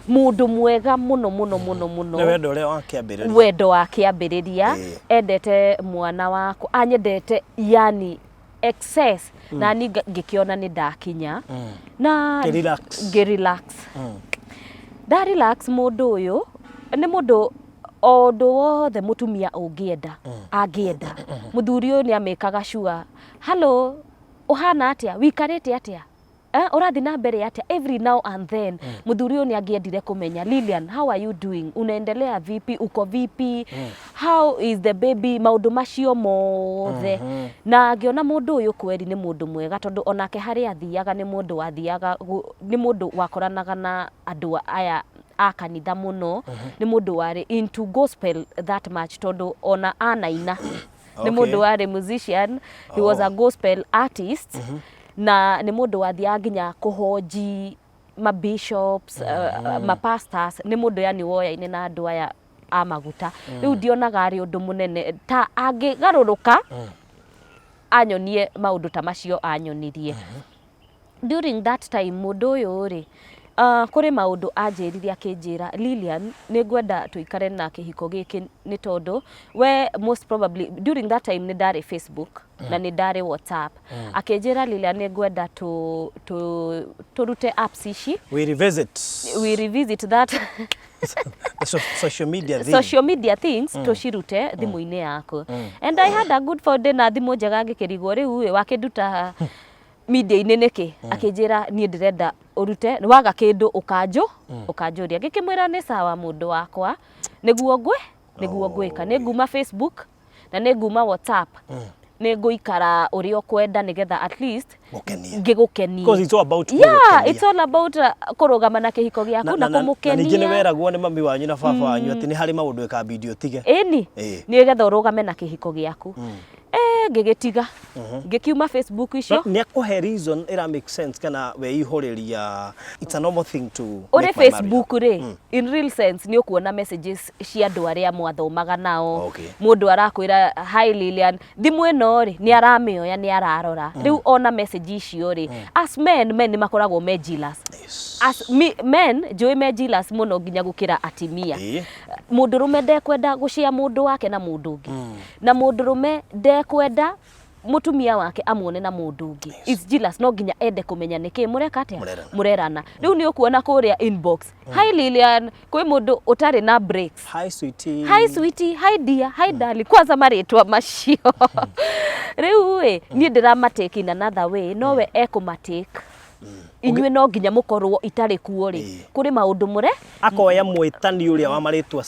mũndũ mwega mũno mũno mũno mũno. Nĩ wendo ũrĩa wa kĩambĩrĩria. Wendo wa kĩambĩrĩria. Endete mwana wakwa, anyendete yani excess, na ni ngĩkĩona nĩ ndakinya na Ngĩ-relax. Ngĩ-relax. Nda relax, mũndũ ũyũ nĩ mũndũ o ũndũ wothe mũtumia ũngĩenda angĩenda, mũthuri ũyũ nĩ amĩkaga sure, "Hello, ũhana atĩa? Wikarĩte atĩa? Ũrathiĩ na mbere atĩa?" Every now and then mũthuri ũyũ nĩ angĩendire kũmenya, "Lilian, how are you doing? Unaendelea vipi? Uko vipi? How is the baby?" Maũndũ macio mothe. Na ngĩona mũndũ ũyũ kweri nĩ mũndũ mwega, tondũ onake harĩa athiaga nĩ mũndũ wathiaga nĩ mũndũ wakoranaga na andũ aya a kanitha mũno, nĩ mũndũ warĩ into gospel that much, tondũ ona anaina nĩ mũndũ warĩ musician, he was a gospel artist, na nĩ mũndũ wathiaga nginya kũhonji ma bishops, ma pastors, nĩ mũndũ yani woyaine na andũ aya a maguta. Rĩu ndionaga arĩ ũndũ mũnene ta angĩgarũrũka anyonie maũndũ ta macio anyonirie during that time. Mũndũ ũyũ rĩ, kũrĩ maũndũ anjĩrire, akĩnjĩra, "Lilian, nĩ ngwenda tũikare na kĩhiko gĩkĩ nĩ tondũ we most probably," during that time nĩ ndarĩ Facebook na nĩ ndarĩ WhatsApp, akĩnjĩra, "Lilian, nĩ ngwenda tũrute apps ici." We revisit. We revisit that. The social media thing. Social media things tũcirute thimũ-inĩ yaku. And I had a good phone, na thimũ njega, ngĩkĩrigwo rĩu ĩ wakĩnduta media-inĩ nĩkĩ? Akĩnjĩra, "Niĩ ndĩrenda ũrute, waga kĩndũ ũkanjũ ũkanjũria." Ngĩkĩmwĩra, "Nĩ sawa, mũndũ wakwa, nĩguo ngwĩ nĩguo ngwĩka, nĩ nguma Facebook na nĩ nguma WhatsApp, nĩ ngũikara ũrĩa ũkwenda nĩgetha at least Gũkenie. ngĩgũkenie." Because it's all about Yeah, gũgũkenia. it's all about kũrũgama na kĩhiko gĩaku na Na ningĩ nĩ kũmũkenia. weragwo nĩ mami wanyu na baba wanyu atĩ nĩ harĩ maũndũ ĩkambindi ũtige. Ĩni. Nĩgetha ũrũgame na kĩhiko gĩaku. Ngĩgĩtiga, ngĩkiuma Facebook icio. Nĩ akũhe reason ĩra make sense kana weihũrĩria, it's a normal thing to Ũrĩ make my marriage. Facebook rĩ, in real sense nĩ ũkuona messages cia andũ arĩa mwathomaga nao. Mũndũ arakwĩra, "Hi Lilian." Thimũ ĩno rĩ, nĩ aramĩoya, nĩ ararora. Rĩu ona message icio rĩ, as men, men nĩ makoragwo me jealous. As me, men njũĩ me jealous mũno nginya gũkĩra atimia. Mũndũrũme ndekwenda gũcĩa mũndũ wake na mũndũ ũngĩ, na mũndũrũme ndekwenda mũtumia wake amuone na mũndũ ũngĩ. Is jealous, no nginya ende kũmenya nĩkĩ mũreka atĩa. Mũrerana. Mũrerana. Rĩu nĩ ũkuona kũrĩa inbox, "Hi Lilian," kwĩ mũndũ ũtarĩ na breaks. Hi sweetie. "Hi sweetie, hi dear, hi darling." Kwanza marĩtwa macio rĩu ĩ niĩ ndĩramatake in another way, nowe ekũmatake. Inyuĩ no nginya mũkorwo itarĩ kuo rĩ, kũrĩ maũndũ mũre Akoya mwĩtani ũrĩa wa marĩtwa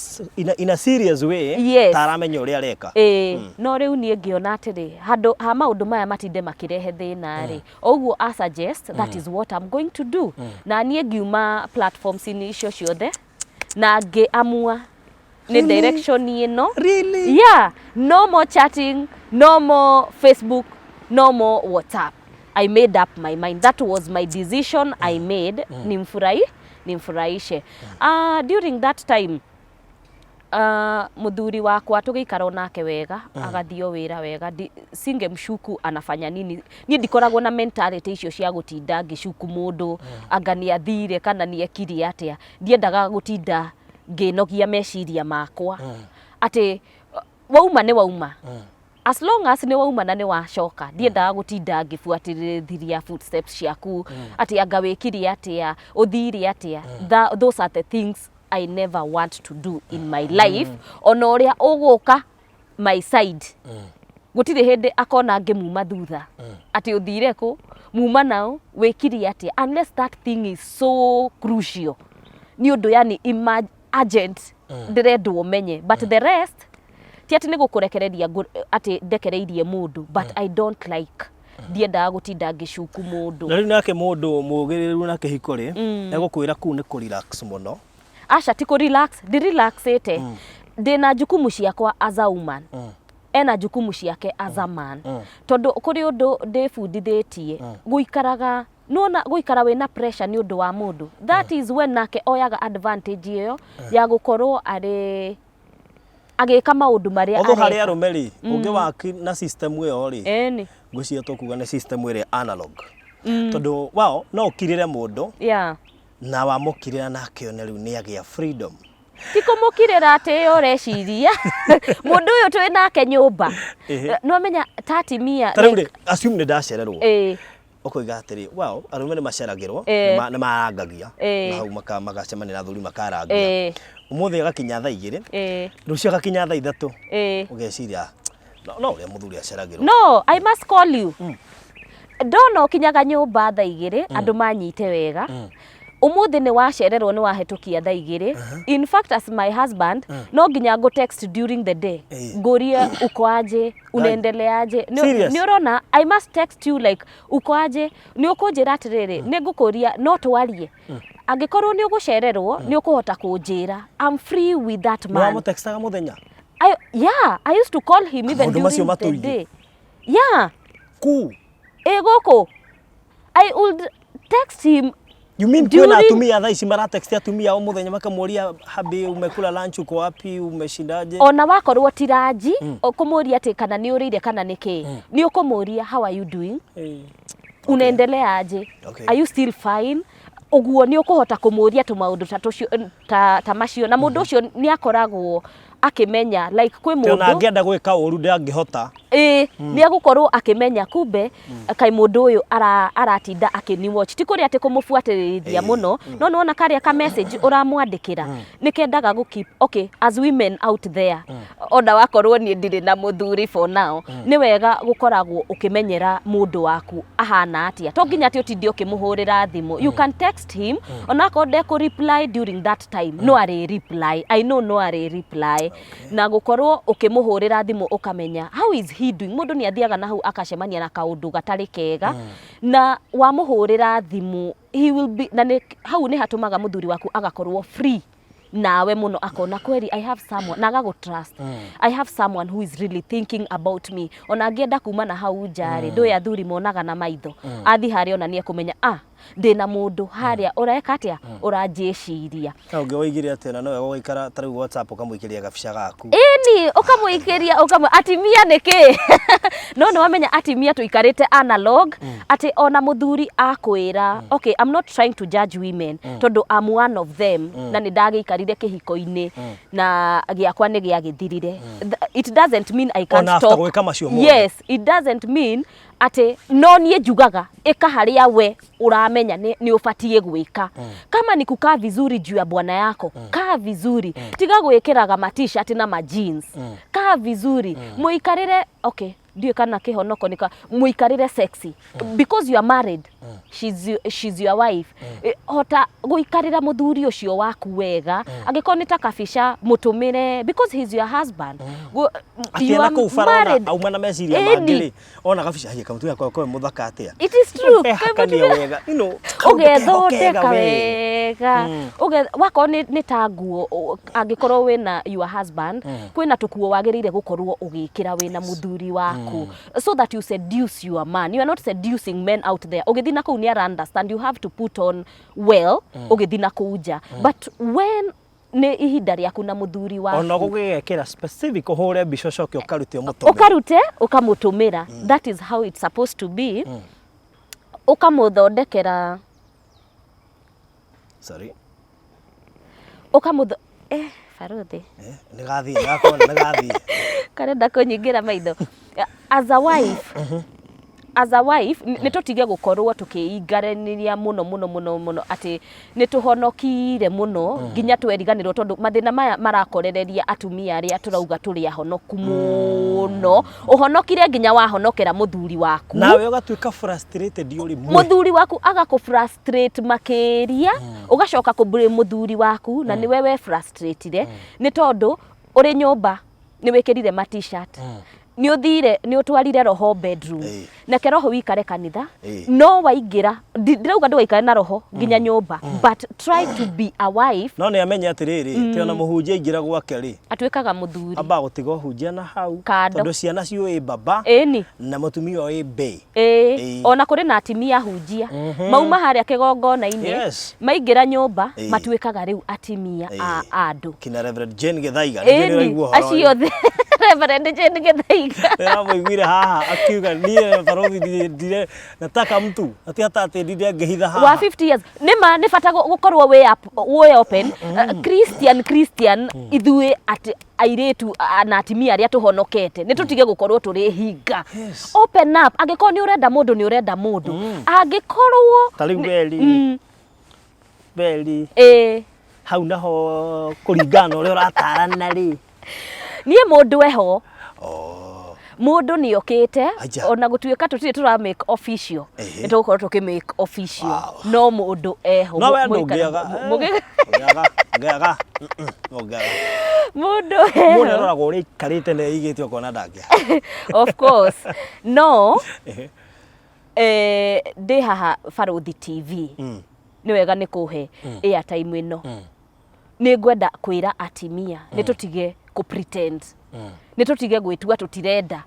in a serious way, ta aramenya ũrĩa areka. Ĩĩ, no rĩu niĩ ngĩona atĩrĩ, handũ ha maũndũ maya matinde makĩrehe thĩna rĩ, o ũguo a suggest, that is what I'm going to do. Na niĩ ngiuma platforms-inĩ icio ciothe na ngĩamua Nĩ direction ĩno. Really? Yeah, no more chatting, no more Facebook, no more WhatsApp. I made up my mind. That was my decision I made. Nimfurahi, nimfurahishe. During that time, muthuri wakwa tũgĩikara onake wega, agathiĩ o wĩra wega. Singemshuku anafanya nini. Niĩ ndikoragwo na mentality icio cia gũtinda ngĩcuku mũndũ anga nĩ athire kana nĩ ekire atĩa. Ndiendaga gũtinda ngĩnogia meciria makwa atĩ wauma nĩ wauma, as long as nĩ wauma na nĩ wacoka. Ndiendaga gũtinda ngĩbuatĩrĩria footsteps ciaku atĩ anga wĩkire atĩa, ũthire atĩa. Those are the things I never want to do in my life. Ona ũrĩa ũgũka my side, gũtirĩ hĩndĩ akona ngĩmuma thutha atĩ ũthire kũ, muma nao, wĩkire atĩa, unless that thing is so crucial, nĩ ũndũ yani urgent ndĩrendwo menye. But the rest, ti atĩ nĩ gũkũrekereria atĩ ndekereirie mũndũ, but I don't like, ndiendaga gũtinda ngĩcuku mũndũ. Na rĩu nake mũndũ mũgĩrĩru na kĩhiko rĩ, egũkwĩra kũu nĩ kũ relax mũno. Aca, ti kũ relax, ndirelaxĩte. Ndĩna jukumu ciakwa as a woman, ena jukumu ciake as a man, tondũ kũrĩ ũndũ ndĩbundithĩtie gũikaraga nona gũikara wĩna pressure nĩ ũndũ wa mũndũ. That is when nake oyaga advantage ĩyo ya gũkorwo arĩ agĩka maũndũ marĩa Although harĩ areka. Arũme rĩ, ũngĩ waki na system ĩyo rĩ, Ĩni. Ngwĩciria tũkuga nĩ system ĩrĩa analog, tondũ wao no ũkirĩre mũndũ na wamũkirĩra nake one rĩu nĩ agĩa freedom. Ti kũmũkirĩra atĩ ĩyo ũreciria mũndũ ũyũ twĩ nake nyũmba. No menya ta atimia. Ta rĩu rĩ, assume nĩ ndacererwo, ũkoiga atĩrĩ, well, arũme nĩ maceragĩrwo, nĩ marangagia na hau magacemania na athuri makarangia. Ũmũthĩ agakinya thaa 2, rũciũ agakinya thaa 3, ũgeciria no ũrĩa mũthuri aceragĩrwo. No, I must call you. Ndona ũkinyaga nyũmba thaa 2, andũ manyite wega. Ũmũthĩ nĩ wacererwo, nĩ wahetũkia thaa 2. In fact, as my husband, no nginya ngũ text during the day. Ngũrie uko aje, unaendeleaje. Serious? Nĩ ũrona, I must text you like uko aje, nĩ ũkũnjĩra atĩrĩrĩ, nĩ ngũkũria no twarie. Angĩkorwo nĩ ũgũcererwo, nĩ ũkũhota kũnjĩra. I'm free with that Nĩ man. wamũtextaga mũthenya? Yeah, I used to call him even Maũndũ macio during the matũire. day. Yeah, Kuu? Ĩ gũkũ. I would text him. You mean kwĩna atumia thaa ici maratext atumia o mũthenya makamũria, "Hubby, umekula lunch? Uko wapi? Umeshindaje?" Ona wakorwo ti ranji, ũkũmũria atĩ kana nĩ ũrĩire kana nĩ kĩ. Nĩ ũkũmũria, "How are you doing? Unaendelea aje? Are you still fine?" Ũguo nĩ ũkũhota kũmũria tũmaũndũ ta tũcio, ta macio, na mũndũ ũcio nĩ akoragwo akĩmenya like kwĩ Tĩ ona mũndũ angĩenda gwĩka ũru ndangĩhota. Ĩĩ, nĩ egũkorwo akĩmenya kumbe kaĩ mũndũ ũyũ aratinda akĩni watch. Ti kũrĩa atĩ kũmũbuatĩrĩria mũno, no nĩwona karĩa ka message ũramwandĩkĩra nĩ kendaga gũ keep. Okay, as women out there, ona wakorwo niĩ ndirĩ na mũthuri for now, nĩ wega gũkoragwo ũkĩmenyera mũndũ waku ahana atĩa. To nginya atĩ ũtinde ũkĩmũhũrĩra thimũ. You can text him, onakorwo ndekũ reply during that time, no arĩ reply. I know no arĩ reply. Na gũkorwo ũkĩmũhũrĩra thimũ ũkamenya how is he doing. Mũndũ nĩ athiaga na hau akacemania na kaũndũ gatarĩ kega, na wamũhũrĩra thimũ he will be na nĩ, hau nĩ hatũmaga mũthuri waku agakorwo free nawe mũno, akona kweri I have someone na agagũ trust. I have someone who is really thinking about me. Ona angĩenda kuma na hau nja rĩ, ndũĩ athuri monaga na maitho, athi harĩa ona nĩ ekũmenya, ah, ndĩna mũndũ harĩa ũreka atĩa, ũranjĩciria. Na ũngĩ woigire atĩ ona nowe gũgaikara ta rĩu WhatsApp ũkamũikĩria gabica gaku. Ĩni, ũkamũikĩria, ũkamũ atimia nĩkĩ, no nĩ wamenya atimia tũikarĩte analog, atĩ ona mũthuri akwĩra, okay, I'm not trying to judge women, tondũ I'm one of them, na nĩ ndagĩikarire kĩhiko-inĩ na gĩakwa nĩ gĩagĩthirire. It doesn't mean I can't Ona after talk. gwĩka macio mothe. Yes, it doesn't mean atĩ no niĩ njugaga ĩka harĩa we ũramenya nĩ ũbatiĩ gwĩka. Kama ni kukaa vizuri juu ya bwana yako, kaa vizuri. Tiga gwĩkĩraga ma t-shirt na ma jeans. Kaa vizuri, mũikarĩre. Okay, ndiũĩ kana kĩhonoko nĩ mũikarĩre sexy because you are married. She's your wife. Hota gũikarĩra mũthuri ũcio waku wega. Angĩkorwo nĩ ta kabica, mũtũmĩre because he's your husband. Atĩ You ona are kũu bara ona married. auma na meciria Ĩni. mangĩ rĩ, ona gabica, haiya, kamũtumia gakwa koe mũthaka atĩa. It is true. Ehakania wega. Kaũndũ keho Ũgethondeka kega we. wega. Wakorwo nĩ ta nguo, angĩkorwo wĩna your husband, kwĩna tũkuo wagĩrĩire gũkorwo ũgĩkĩra wĩna mũthuri waku, so that you seduce your man. You are not seducing men out there. Ũgĩthiĩ na kũu nĩ ara understand you have to put on well ũgĩthiĩ na kũu nja, but when nĩ ihinda rĩaku na mũthuri waku, Ona gũgĩgekĩra specific, ũhũre mbica, ũcoke ũkarute ũmũtũmĩre. Ũkarute ũkamũtũmĩra. That is how it's supposed to be. Ũkamũthondekera. Sorry. Ũkamũtho baruthi. Eh, nĩ gathiĩ, nĩ gakona, nĩ gathiĩ. Karenda kũnyingĩra maitho. As a wife, nĩ tũtige gũkorwo tũkĩingaranĩria mũno mũno mũno mũno atĩ nĩ tũhonokire mũno nginya tweriganĩrwo, tondũ mathĩna maya marakorereria atumia arĩa tũrauga tũrĩ ahonoku mũno. Ũhonokire nginya wahonokera mũthuri waku. Nawe ũgatuĩka frustrated ũrĩ mwe. Mũthuri waku agakũ frustrate makĩria, ũgacoka kũ blame mũthuri waku na nĩwe we frustratire, nĩ tondũ ũrĩ nyũmba nĩ wĩkĩrire ma T-shirt, nĩ ũthire nĩ ũtwarire roho bedroom. Neke roho wikare kanitha. No waingĩra, ndirauga ndũgaikare na roho nginya nyũmba, but try to be a wife. No nĩ amenye atĩrĩrĩ, ti ona mũhunjia aingĩra gwake rĩ, atuĩkaga mũthuri. Ambaga gũtiga ũhunjia na hau. Kando. Tondũ ciana ciũĩ baba na mũtumia ũĩ mbĩ. Ĩĩ, ona kũrĩ na atimia hunjia mauma harĩa kĩgongona-inĩ, maingĩra nyũmba, matuĩkaga rĩu atimia a andũ. Kina Reverend Jane Gĩthaiga nĩkĩo nĩũraigua ũhoro Acio othe, Reverend Jane Gĩthaiga. Ndĩramũiguire haha akiuga, niĩ barothi ndire nataka mtu ati hata atĩ ndinde ngĩhitha wa haha. 50 years nĩ ma nĩ bata gũkorwo wĩ up, wĩ open. Christian ithuĩ atĩ airĩtu na atimia arĩa tũhonokete, nĩ tũtige gũkorwo tũrĩ hinga. Open up. Angĩkorwo nĩ ũrenda mũndũ, nĩ ũrenda mũndũ. Angĩkorwo Ta rĩu beri beri hau naho kũringana na ũrĩa ũratarana rĩ. Niĩ mũndũ eho. Oh. Mũndũ nĩ okĩte. Aja. Ona gũtuĩka tũtirĩ tũra make official, nĩ tũgũkorwo tũkĩ make official. No mũndũ eho. No we ndũngĩaga. Ũngĩaga, ũngĩaga, ũngĩaga. Mũndũ Mũndũ eho. aroraga ũrĩa aikarĩte na eigĩte, ũkona ndangĩaga. Of course, no ndĩ haha Baruthi TV, nĩ wega nĩ kũhe airtime ĩno. Nĩ ngwenda kwĩra atimia nĩ tũtige kũ pretend, nĩ tũtige gwĩtua tũtirenda,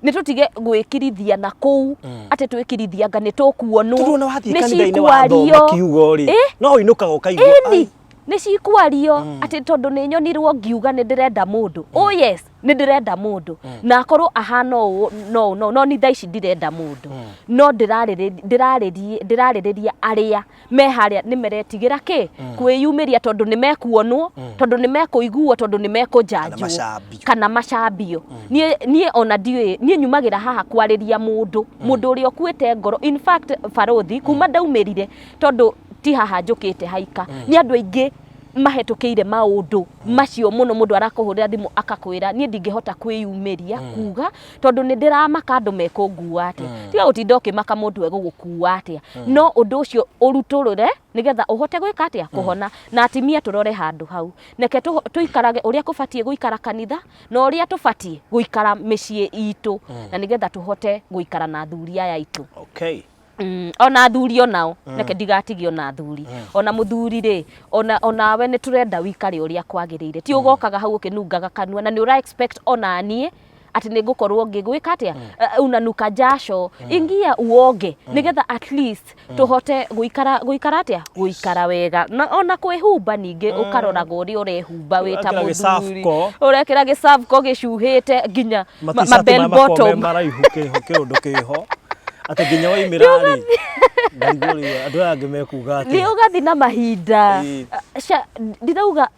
nĩ tũtige gwĩkirithia na kũu atĩ twĩkirithia anga nĩ tũkuonwo. Tondũ ona wathiĩ Nĩ kanitha-inĩ wathoma cikwario. kiugo rĩ, no ũinũkaga ũkaigua Ĩni. "Ai, Nĩ cikwario atĩ tondũ nĩ nyonirwo ngiuga nĩ ndĩrenda mũndũ. Oh yes, nĩ ndĩrenda mũndũ na akorwo ahana ũũ, no no no ni thaa ici ndirenda mũndũ, no ndĩrarĩrĩria arĩa me harĩa nĩ meretigĩra kĩ kwĩyumĩria, tondũ nĩ mekuonwo, tondũ nĩ mekũiguo, tondũ nĩ mekũjanjwo. Kana macambio. Kana macambio. Niĩ ona ndiũĩ, niĩ nyumagĩra haha kwarĩria mũndũ ũrĩa ũkuĩte ngoro. In fact, barothi, kuma ndaumĩrire, tondũ ti haha njũkĩte haika, nĩ andũ aingĩ mahetũkĩire maũndũ macio mũno. Mũndũ arakũhũrĩra thimũ akakwĩra, niĩ ndingĩhota kwĩyumĩria kuga tondũ nĩ ndĩramaka andũ mekũngua atĩa. Tiga gũtinda ũkĩmaka mũndũ egũgũkua atĩa, no ũndũ ũcio ũrutũrũre nĩgetha ũhote gwĩka atĩa? Kũhona. Na atimia tũrore handũ hau, reke tũikarage ũrĩa kũbatiĩ gũikara kanitha na ũrĩa tũbatiĩ gũikara mĩciĩ itũ, na nĩgetha tũhote gũikara na athuri aya aitũ. Ona athuri onao, reke ndigatigio na athuri. Ona mũthuri rĩ, ona onawe nĩ tũrenda wikare ũrĩa kwagĩrĩire, ti ũgokaga hau ũkĩnungaga kanua na nĩ ũra expect ona niĩ atĩ nĩ ngũkorwo ngĩgwĩka atĩa. Unanuka jasho, ingia uoge nĩgetha at least tũhote gũikara atĩa, gũikara wega. Na ona kwĩhumba ningĩ, ũkaroraga ũrĩa ũrehumba wĩ ta Ũrekĩra mũthuri. gĩcabko. Ũrekĩra gĩcabko gĩcuhĩte nginya ma Matishati bell maya makoragwo me bottom. maraihu kĩho kĩũndũ kĩho atĩ nginya waimĩra rĩ, ngarigwo rĩ, andũ aya angĩ mekuga Nĩ atĩa. ũgathi na mahinda. Ndirauga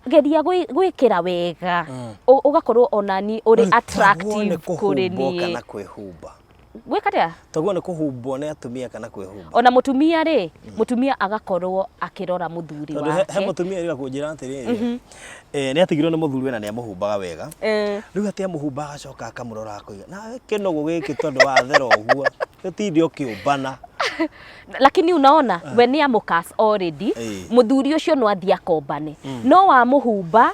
geria gwĩkĩra wega, ũgakorwo onani ũrĩ Taguo nĩ attractive kũrĩ kũhumbwo niĩ. Kana kwĩhumba. Gwĩka atĩa? Taguo nĩ kũhumbwo nĩ atumia kana kwĩhumba. Ona mũtumia rĩ, mũtumia agakorwo akĩrora mũthuri Tondũ he wake. Mũtumia rĩ akũnjĩra atĩrĩrĩ, nĩ atigirwo nĩ mũthuri we na nĩ amũhumbaga wega. Rĩu atĩ amũhumba, agacoka akamũrora akoiga, nawe kĩnũgũ gĩkĩ, tondũ wathera ũguo gĩtinde ũkĩũmbana. Lakini unaona we nĩ amũcas already. Mũthuri ũcio no athiĩ akombane, no wamũhumba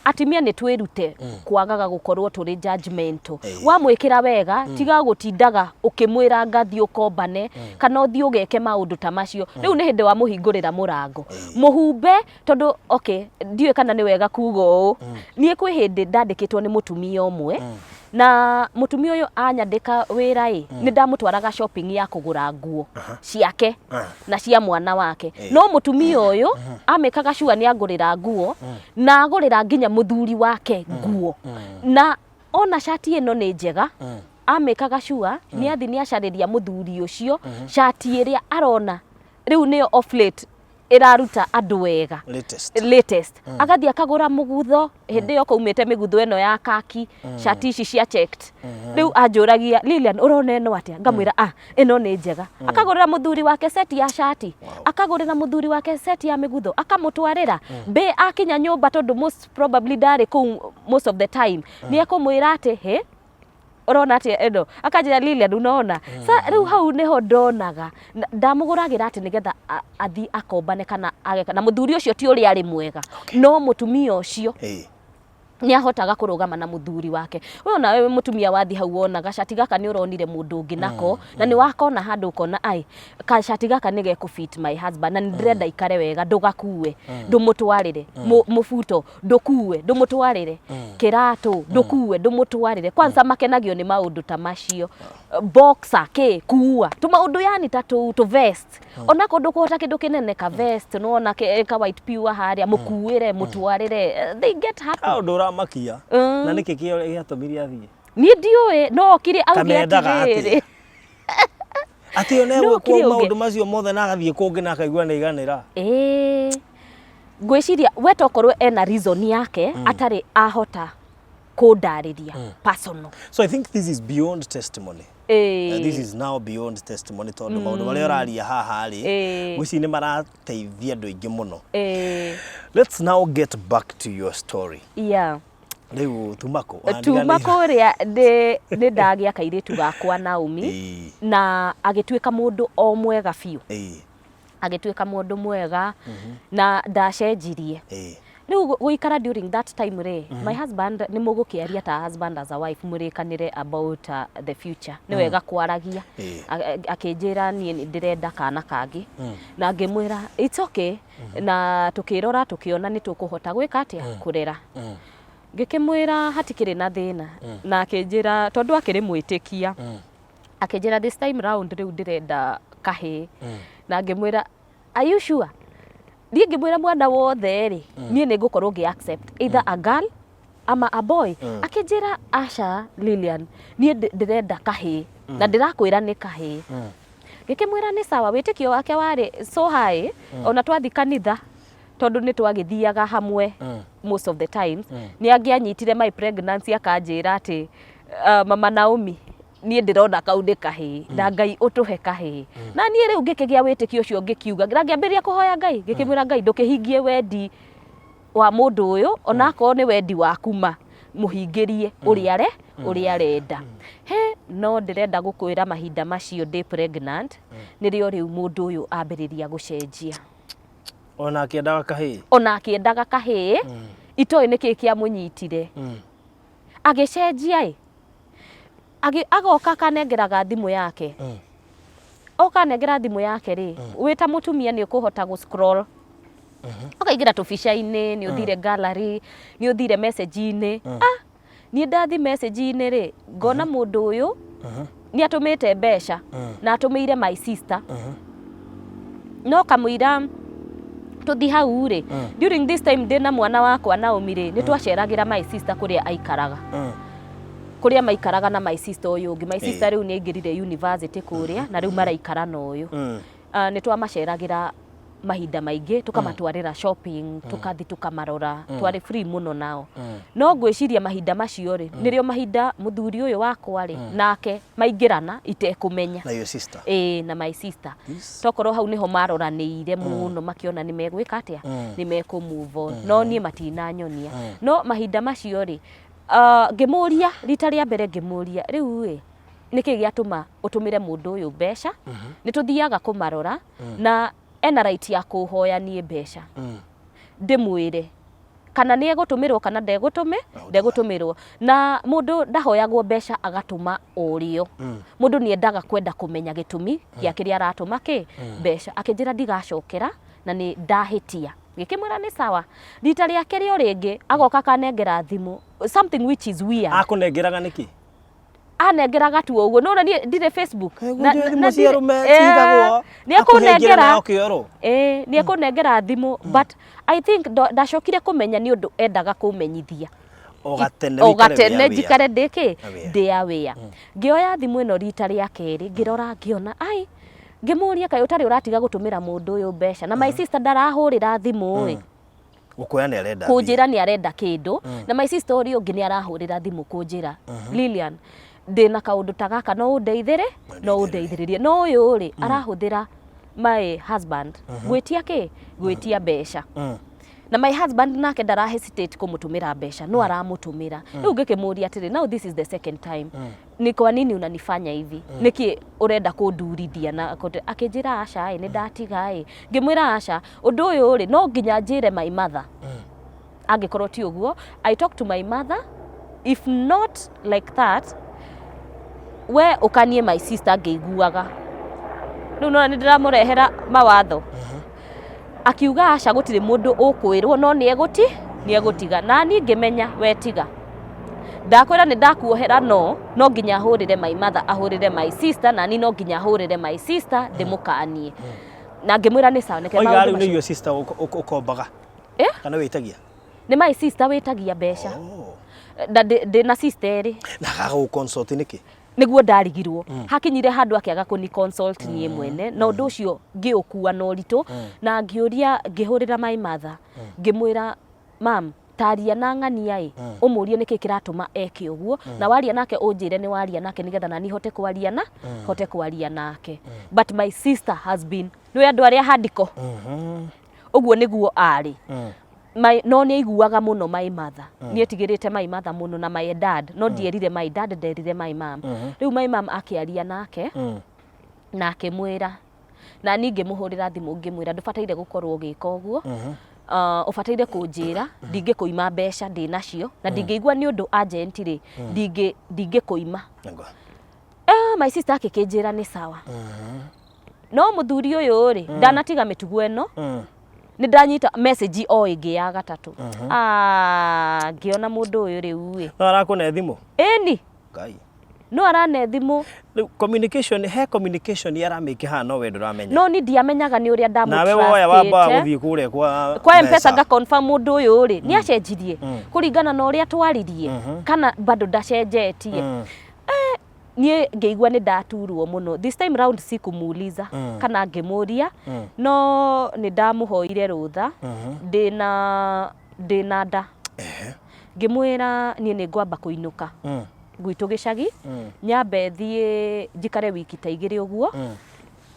Atumia nĩ twĩrute kwagaga gũkorwo tũrĩ judgmental. Wamwĩkĩra wega, tiga gũtindaga ũkĩmwĩra anga thiĩ ũkombane kana ũthiĩ ũgeke maũndũ ta macio. Rĩu nĩ hĩndĩ wamũhingũrĩra mũrango. Mũhumbe tondũ okay, ndiũĩ kana nĩ wega kuga ũũ. Niĩ kwĩ hĩndĩ ndandĩkĩtwo nĩ mũtumia ũmwe na mũtumia ũyũ anyandĩka wĩra ĩ, nĩ ndamũtwaraga shopping ya kũgũra nguo ciake na cia mwana wake. No mũtumia ũyũ amĩkaga sure nĩ angũrĩra nguo na agũrĩra nginya mũthuri wake nguo. Na ona cati ĩno nĩ njega, amĩkaga sure nĩ athi nĩ acarĩria mũthuri ũcio cati ĩrĩa arona rĩu nĩyo off late ĩraruta andũ wega. Latest. Latest. Agathiĩ akagũra mũgutho hĩndĩ ĩyo kaumĩte mĩgutho ĩno ya kaki, cati ici cia checked. Rĩu anjũragia, Lilian, ũrona ĩno atĩa? Ngamwĩra, ah, ĩno nĩ njega. Akagũrĩra mũthuri wake seti ya cati, akagũrĩra mũthuri wake seti ya mĩgutho, akamũtwarĩra. Mbĩ akinya nyũmba, tondũ most probably ndarĩ kũu most of the time, nĩ ekũmwĩra atĩ, he, ũrona atĩa ĩno? Akanjĩra, Lilian, unaona? Sa rĩu hau nĩho ndonaga ndamũgũragĩra atĩ nĩgetha athiĩ akombane kana ageka na mũthuri ũcio. Ti ũrĩa arĩ mwega, no mũtumia ũcio nĩ ahotaga kũrũgama na mũthuri wake. We ona we mũtumia wathi hau wona gacati gaka nĩ ũronire mũndũ ũngĩ nako na nĩ wakona handũ ũkona ai gacati gaka nĩ gekũ fit my husband na nĩ ndĩrenda ikare wega, ndũgakue ndũmũtwarĩre. Mũbuto ndũkue ndũmũtwarĩre, kĩratũ ndũkue ndũmũtwarĩre. Kwanza makenagio nĩ maũndũ ta macio, boxer kĩ kuua tũmaũndũ yani ta tũu tũ vest, ona kũndũ kũhota kĩndũ kĩnene ka vest nĩwona ka white pure harĩa mũkuĩre mũtwarĩre, they get happy. Kaũndũ ũramakia. Na nĩkĩ gĩatũmire athiĩ? Niĩ ndiũĩ, no okire auge Kamendaga atĩrĩrĩ atĩa? Atĩ one No gwĩkwo okire auge. Maũndũ macio mothe na agathiĩ kũngĩ na akaigua nĩ aiganĩra. Ĩĩ, ngwĩciria we tokorwo ena reason yake atarĩ ahota kũndarĩria personal. So I think this is beyond testimony. This is now beyond testimony tondũ maũndũ marĩa ũraria haha rĩ, ngwĩciria nĩ marateithia andũ aingĩ mũno. Let's now get back to your story. Rĩu tuma kũ? Tuma kũrĩa nĩ ndagĩa kairĩtu gakwa Naomi na agĩtuĩka mũndũ o mwega biũ. Agĩtuĩka mũndũ mwega na ndacenjirie. Rĩu gũikara during that time rĩ, my husband, nĩ mũgũkĩaria ta husband as a wife, mũrĩkanĩre about the future. Nĩ wega kwaragia. Akĩnjĩra niĩ nĩ ndĩrenda kana kangĩ na ngĩmwĩra it's okay, na tũkĩrora tũkĩona nĩ tũkũhota gwĩka atĩa, kũrera. Ngĩkĩmwĩra hatikĩrĩ na thĩna na akĩnjĩra tondũ akĩrĩ mwĩtĩkia, akĩnjĩra this time round rĩu ndĩrenda kahĩĩ na ngĩmwĩra, "Are you sure?" Niĩ ngĩmwĩra mwana wothe rĩ, niĩ nĩ ngũkorwo ngĩ accept either a girl ama a boy. Akĩnjĩra, "Aca Lilian, niĩ ndĩrenda kahĩĩ na ndĩrakwĩra nĩ kahĩĩ." Ngĩkĩmwĩra nĩ sawa. Wĩtĩkio wake warĩ so high, ona twathi kanitha, tondũ nĩ twagĩthiaga hamwe most of the times, nĩ angĩanyitire my pregnancy akanjĩra atĩ, "Mama Naomi, niĩ ndĩrona kau nĩ kahĩĩ na Ngai ũtũhe kahĩĩ." Na niĩ rĩu ngĩkĩgĩa wĩtĩkio ũcio, ngĩkiuga na ngĩambĩrĩria kũhoya Ngai, ngĩkĩmwĩra, "Ngai, ndũkĩhingie wendi wa mũndũ ũyũ, ona akorwo nĩ wendi waku ma mũhingĩrie ũrĩa arenda he." No ndĩrenda gũkwĩra mahinda macio ndĩ pregnant nĩrĩo rĩu mũndũ ũyũ ambĩrĩria gũcenjia. Ona akĩendaga kahĩĩ. Ona akĩendaga kahĩĩ, itoĩ nĩkĩ kĩamũnyitire agĩcenjia ĩ. Agoka akanengeraga thimũ yake. Oka anengera thimũ yake rĩ, wĩ ta mũtumia nĩ ũkũhota gũ scroll, ũkaingĩra tũbica-inĩ, nĩ ũthire gallery, nĩ ũthire message-inĩ. Ah, niĩ ndathi message-inĩ rĩ, ngona mũndũ ũyũ nĩ atũmĩte mbeca na atũmĩire my sister. No kamũira tũthi hau rĩ, during this time ndĩna mwana wakwa Naomi rĩ, nĩ twaceragĩra my sister kũrĩa aikaraga, kũrĩa maikaraga na my sister ũyũ ũngĩ. My sister rĩu nĩ aingĩrire university kũrĩa na rĩu maraikara na ũyũ. Nĩ twamaceragĩra mahinda maingĩ, tũkamatwarĩra shopping, tũkathi tũkamarora, twarĩ free mũno nao. No ngwĩciria mahinda macio rĩ, nĩrĩo mahinda mũthuri ũyũ wakwa rĩ nake maingĩrana itekũmenya. Na your sister. Ĩĩ, na my sister. Tokorwo hau nĩho maroranĩire mũno, makĩona nĩ megwĩka atĩa, nĩ mekũ move on. No niĩ matinanyonia. No mahinda macio rĩ, ngĩmũria rita rĩa mbere, ngĩmũria, "Rĩu ĩ nĩkĩ gĩatũma ũtũmĩre mũndũ ũyũ mbeca? Nĩ tũthiaga kũmarora na ena right ya kũhoya niĩ mbeca ndĩmwĩre." Kana nĩ egũtũmĩrwo kana ndegũtũmĩrwo. Na mũndũ ndahoyagwo mbeca agatũma ũrio. Mũndũ nĩ endaga kwenda kũmenya gĩtũmi gĩa kĩrĩa aratũma kĩ mbeca. Akĩnjĩra ndigacokera na nĩ ndahĩtia. Ngĩkĩmwĩra nĩ sawa. Rita rĩa kerĩ o rĩngĩ agoka akanengera thimũ, something which is weird. Akũnengeraga nĩkĩ? Anengeraga tu ũguo, no niĩ ndirĩ Facebook. Thimũ cia arũme cigagwo. Nĩ ekũnengera ĩĩ, nĩ ekũnengera thimũ, but I think ndacokire kũmenya nĩ ũndũ endaga kũmenyithia. O gatene. O gatene njikare ndĩ kĩ ndĩ aware. Ngĩoya thimũ ĩno rita rĩa kerĩ, ngĩrora, ngĩona ai, ngĩmũria, kaĩ ũtarĩ ũratiga gũtũmĩra mũndũ ũyũ mbeca? Na my sister ndarahũrĩra thimũ ĩ Gũkwĩra nĩ arenda. Kũnjĩra nĩ arenda kĩndũ. Na my sister ũrĩa ũngĩ nĩ arahũrĩra thimũ kũnjĩra, Lilian, ndĩna kaũndũ ta gaka, no ũndeithĩrĩ, no ũndeithĩrĩrie. No ũyũ rĩ, arahũthĩra my husband gwĩtia kĩ gwĩtia mbeca. Na my husband nake ndara hesitate kũmũtũmĩra mbeca, no aramũtũmĩra. Rĩu ngĩkĩmũria atĩrĩ, now this is the second time, ni kwa nini unanifanya hivi? Nĩkĩ ũrenda kũndurithia? Na akĩnjĩra, aca ĩ, nĩ ndatiga ĩ. Ngĩmwĩra, aca, ũndũ ũyũ rĩ, no nginya njĩre my mother. Angĩkorwo ti ũguo, I talk to my mother. If not like that, we ũkanie my sister. Ngĩiguaga rĩu nona nĩ ndĩramũrehera mawatho. Akiuga aca, gũtirĩ mũndũ ũkwĩrwo, no nĩ egũti nĩ egũtiga. Na niĩ ngĩmenya we tiga, ndakwĩra nĩ ndakuohera, no nginya ahũrĩre my mother, ahũrĩre my sister, na niĩ no nginya ahũrĩre my sister ndĩmũkanie. Na ngĩmwĩra nĩ sawa, nĩke Oiga maũndũ rĩu nĩ macio. Your sister ũkombaga? Eh? Kana wĩtagia? Nĩ my sister wĩtagia mbeca. Oh. Na ndĩ na sister erĩ. Na agaga gũconsult nĩkĩ? Nĩguo ndarigirwo. Hakinyire handũ akĩaga kũni consult niĩ mwene, na ũndũ ũcio ngĩũkua na ũritũ na ngĩũria. Ngĩhũrĩra my mother, ngĩmwĩra, mam, taria na ng'ania ĩ, ũmũrie nĩkĩ kĩratũma eke ũguo, na waria nake ũnjĩre nĩ waria nake, nĩgetha nani hote kwaria nake. But my sister has been, nĩ andũ arĩa handiko ũguo nĩguo arĩ. No nĩ aiguaga mũno my mother, nĩ etigĩrĩte my mother mũno na my dad. No ndierire my dad, nderire my mom. Rĩu my mom akĩaria nake na akĩmwĩra, na niĩ ngĩmũhũrĩra thimũ ngĩmwĩra, ndũbataire gũkorwo ũgĩka ũguo. Ũbataire kũnjĩra, ndingĩkũima mbeca ndĩ nacio, na ndingĩigua nĩ ũndũ agent rĩ, ndingĩkũima. Nĩguo. Eh, my sister akĩkĩnjĩra nĩ sawa. No mũthuri ũyũ rĩ, ndanatiga mĩtugo ĩno. Nĩ ndanyita message o ĩngĩ ya gatatũ. Ah, ngĩona mũndũ ũyũ rĩu ĩ. No arakũne thimũ? Ĩni. Ngai. No arane thimũ. Rĩu communication, he communication aramĩke haha, no we ndũramenya. No ni ndiamenyaga nĩ ũrĩa. Nawe woya wamba ndamũtrustĩte. Gũthiĩ kũrĩa kwa Kwa Mpesa, nga confirm mũndũ ũyũ rĩ, nĩ acenjirie kũringana na ũrĩa twaririe kana bado ndacenjetie. Niĩ ngĩigua nĩ ndaturwo mũno. This time round sikumuuliza kana ngĩmũria, no nĩ ndamũhoire rũtha ndĩna nda. Ngĩmwĩra niĩ nĩ ngwamba kũinũka gwitũ gĩcagi, nyambe thiĩ njikare wiki ta 2 ũguo,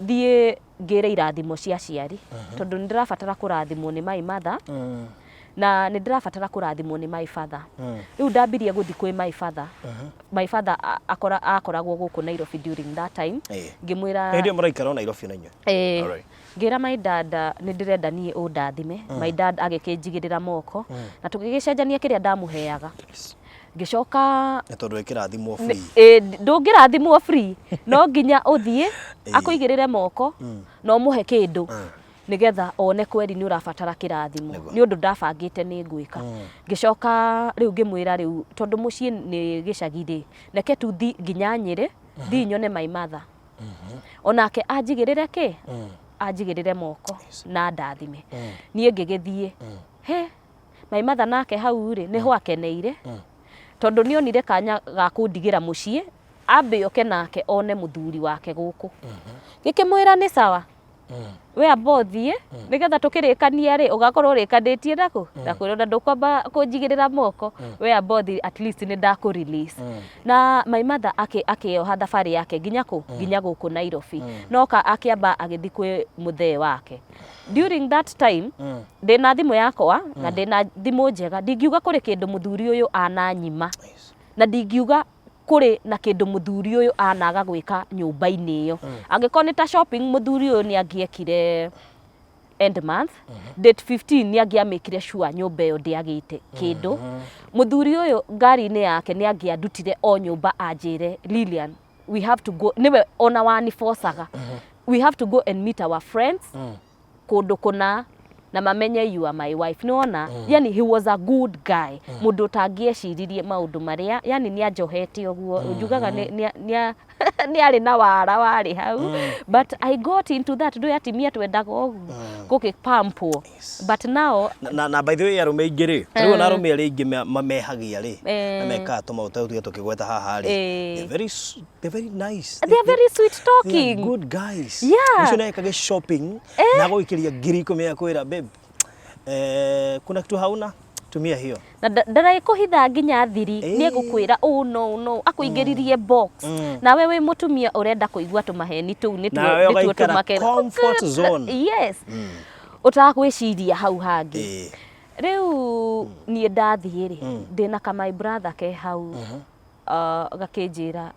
thiĩ ngĩre irathimo cia aciari, tondũ nĩ ndĩrabatara kũrathimwo nĩ my mother na nĩ ndĩrabatara kũrathimwo nĩ my father. Rĩu ndambirie gũthiĩ kwĩ my father. My father akoragwo gũkũ Nairobi during that time. Ngĩmwĩra Hĩndĩ ĩyo mũraikara o Nairobi na inyuĩ? Ĩĩ. Alright. Ngĩra my dad nĩ ndĩrenda niĩ ũndathime. My dad agĩkĩnjigĩrĩra moko na tũgĩgĩcenjania kĩrĩa ndamũheaga. Ngĩcoka Nĩ tondũ ĩkĩrathimwo free. Ĩ, ndũngĩrathimwo free, no nginya ũthiĩ akũigĩrĩre moko na ũmũhe kĩndũ nĩgetha one kweri nĩ ũrabatara kĩrathimo. Nĩ ũndũ ndabangĩte nĩ ngwĩka. Ngĩcoka rĩu ngĩmwĩra, rĩu tondũ mũciĩ nĩ gĩcagi rĩ, reke tu thi nginya Nyĩrĩ, thiĩ nyone my mother, onake anjigĩrĩre kĩ anjigĩrĩre moko na ndathime. Niĩ ngĩgĩthiĩ he my mother, nake hau rĩ, nĩho akeneire, tondũ nĩ onire kanya ga kũndigĩra mũciĩ, ambe oke nake one mũthuri wake gũkũ. Ngĩkĩmwĩra nĩ sawa, we amba ũthiĩ, nĩgetha tũkĩrĩkania rĩ, ũgakorwo ũrĩkanĩtie nakũ na kwĩrwo na ndũkwamba kũnjigĩrĩra moko. We amba ũthiĩ, at least nĩ ndakũ release. Na my mother akĩoha thabarĩ yake nginya kũ nginya gũkũ Nairobi. Noka akĩamba agĩthiĩ kwĩ mũthee wake. During that time ndĩna thimũ yakwa na ndĩna thimũ njega. Ndingiuga kũrĩ kĩndũ mũthuri ũyũ ananyima, na ndingiuga kũrĩ na kĩndũ mũthuri ũyũ anaga gwĩka nyũmba-inĩ ĩyo. Angĩkorwo nĩ ta shopping, mũthuri ũyũ nĩ angĩekire. End month date 15 nĩ angĩamĩkire sure nyũmba ĩyo ndĩagĩte kĩndũ. Mũthuri ũyũ ngari-inĩ yake nĩ angĩandutire o nyũmba anjĩre, "Lilian, we have to go." Nĩwe ona wanibocaga, "We have to go and meet our friends kũndũ kũna na mamenye you are my wife." Nĩwona, yani he was a good guy, mũndũ ũtangĩeciririe maũndũ marĩa, yani nĩ anjohete ũguo njugaga nĩ arĩ na wara warĩ hau. But I got into that. Ndũĩ atimia twendaga ũguo gũkĩpampwo, but now Na by the way, arũme aingĩ rĩ, rĩu ona arũme arĩa aingĩ mamehagia rĩ na mekaga tũmaũndũ tũu tuge tũkĩgweta haha rĩ, they're very nice. They are very sweet They are talking. good guys. Ũcio nĩekage shopping na gũikĩria 10,000 akwĩra, "Babe, kuna kitu hauna, tumia hiyo." Na ndaraikũhitha nginya thiri. Nĩ egũkwĩra ũũ no no akũingĩririe box, nawe wĩ mũtumia ũrenda kũigua tũmaheni tũu nĩtuo. Nawe Nĩtuo ũgaikara tũmakena. comfort zone. Yes, ũtagwĩciria hau hangĩ. Rĩu niĩ ndathiĩ rĩ, ndĩna ka my brother ke hau, gakĩnjĩra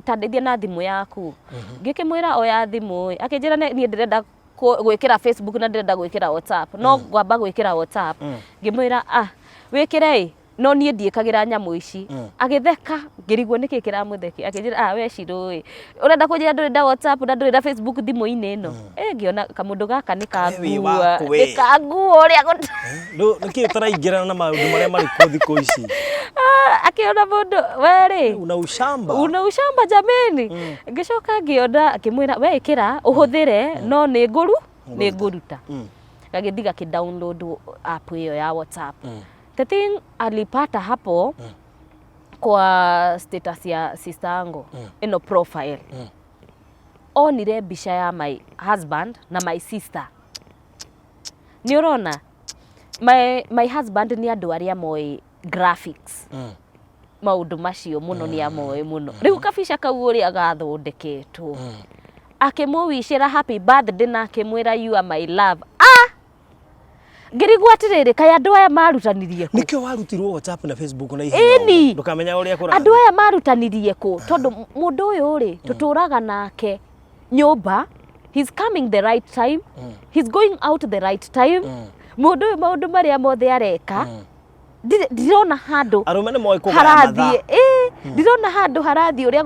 ta ndeithia na thimũ yaku. Ngĩkĩmwĩra oya thimũ ĩ, akĩnjĩra, "Niĩ ndĩrenda gwĩkĩra Facebook na ndĩrenda gwĩkĩra WhatsApp, no ngwamba gwĩkĩra WhatsApp." Ngĩmwĩra, "Ah, wĩkĩre ĩ, no niĩ ndiĩkagĩra nyamũ ici." Agĩtheka, ngĩrigwo nĩkĩ kĩramũthekia. Akĩnjĩra, "Ah, we Shirũ ĩ, ũrenda kũnjĩra ndũrĩ na WhatsApp na ndũrĩ na Facebook thimũ-inĩ ĩno?" Ĩ, ngĩona kamũndũ gaka nĩ We wĩ kangua. waku we. Nĩ kangua ũrĩa Nĩkĩ ũtaraingĩrana na maũndũ marĩa marĩ kuo thikũ ici? Ah, akĩona mũndũ werĩ Una ushamba. Una ushamba jameni. Ngĩcoka ngĩona, ngĩmwĩra, "We ĩkĩra ũhũthĩre, no nĩ ngũru nĩ ngũruta." Gagĩthiĩ gakĩ download app ĩyo ya WhatsApp. The thing alipata hapo kwa status ya sister yangu ĩno profile, onire mbica ya my husband na my sister. Nĩ ũrona my husband nĩ andũ arĩa moĩ graphics, maũndũ macio mũno, nĩ amoĩ mũno. Rĩu kabica kau ũrĩa gathondeketwo, akĩmũwicĩra happy birthday na akĩmwĩra, "You are my love." Ah, ngĩrigwo atĩrĩrĩ, kaĩ andũ aya marutanirie kũ? Nĩkĩo warutirwo WhatsApp na Facebook na ihenya Ĩni. ũguo. Ndũkamenya ũrĩa kũrathiĩ. Andũ aya marutanirie kũ? Tondũ mũndũ ũyũ rĩ, tũtũraga nake nyũmba, he's coming the right time, he's going out the right time. Mũndũ ũyũ maũndũ marĩa mothe areka, ndirona handũ Arũme nĩ moĩ kũgaya mathaa. Harathiĩ ĩ, ndirona handũ harathiĩ ũrĩa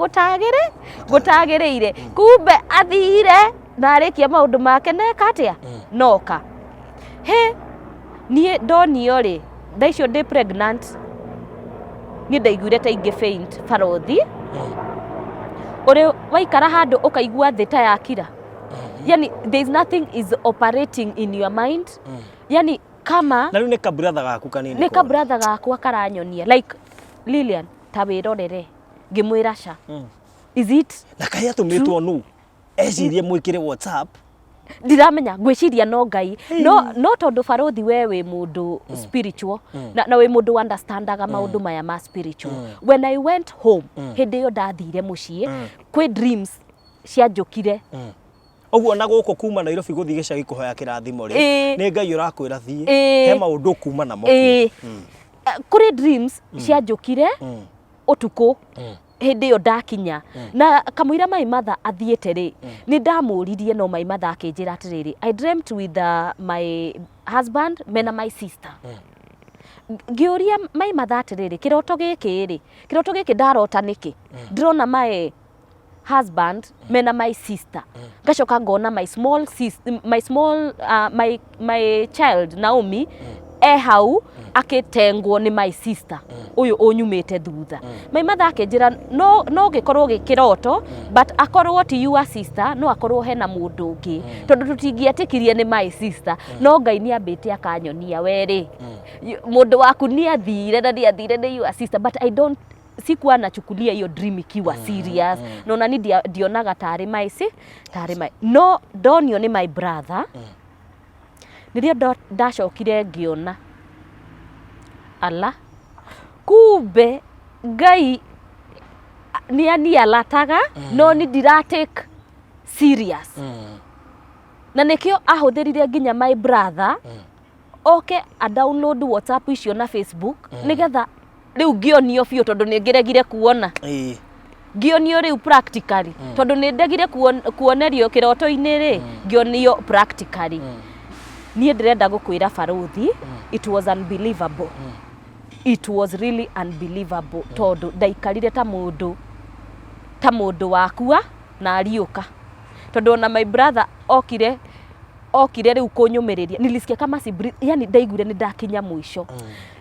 gũtagĩrĩire. Kumbe athire na arĩkia maũndũ make neka atĩa noka he. Niĩ ndonio rĩ, thaa icio ndĩ pregnant, niĩ ndaiguire ta ingĩ faint. Barothi ũrĩ waikara handũ ũkaigua thĩ ta yakira, yani there is nothing is operating in your mind, yani kama Na rĩu nĩ kaburatha gaku kanini? Nĩ kaburatha gakwa karanyonia like, "Lilian, ta wĩrorere." Ngĩmwĩra, "Ca is it?" Na kaĩ atũmĩtwo nũ ecirie mwĩkĩre WhatsApp? Ndiramenya, ngwĩciria no Ngai, no tondũ barothi we wĩ mũndũ spiritual na wĩ mũndũ understandaga maũndũ maya ma spiritual. When I went home, hĩndĩ ĩyo ndathire mũciĩ, kwĩ dreams cianjũkire. Ũguo na gũkũ kuma Nairobi gũthiĩ gĩcagi kũhoya kĩrathimo rĩ, nĩ Ngai ũrakwĩra thiĩ, he maũndũ ũkuma namo kuo. Ĩĩ. Kũrĩ dreams cianjũkire ũtukũ hĩndĩ ĩyo ndakinya na kamũira my mother athiĩte rĩ, nĩ ndamũririe, no my mother akĩnjĩra atĩrĩrĩ, "I dreamt with my husband mena my sister." Ngĩũria my mother atĩrĩrĩ, "Kĩroto gĩkĩ rĩ, kĩroto gĩkĩ ndarota nĩkĩ? Ndĩrona my husband mena my sister, ngacoka ngona my small sis, my small my child Naomi e hau akĩtengwo nĩ my sister ũyũ ũnyumĩte thutha." My mother akĩnjĩra, no gĩkorwo gĩ kĩroto, but akorwo ti your sister, no akorwo hena mũndũ ũngĩ, tondũ tũtingĩetĩkirie nĩ my sister." No Ngai nĩ ambĩte akanyonia werĩ mũndũ waku nĩ athire na nĩ athire nĩ your sister, but I don't, sikuwa nachukulia hiyo dream ikiwa serious. No nani ndionaga tarĩ my si tarĩ my, no ndonio nĩ my brother nĩrĩo ndacokire ngĩona ala kumbe Ngai nĩ anialataga, no ni ndira take serious, na nĩkĩo ahũthĩrire nginya my brother oke a download WhatsApp icio na Facebook, nĩgetha rĩu ngĩonio biũ, tondũ nĩ ngĩregire kuona. Ngĩonio rĩu practically, tondũ nĩ ndegire kuonerio kĩroto-inĩ rĩ, ngĩonio practically. Niĩ ndĩrenda gũkwĩra barũthi, it was unbelievable. It was really unbelievable, tondũ ndaikarire ta mũndũ wakua na ariũka, tondũ ona my brother okire rĩu kũnyũmĩrĩria, nilisikia kama si breathe, yani ndaiguire nĩ ndakinya mũico.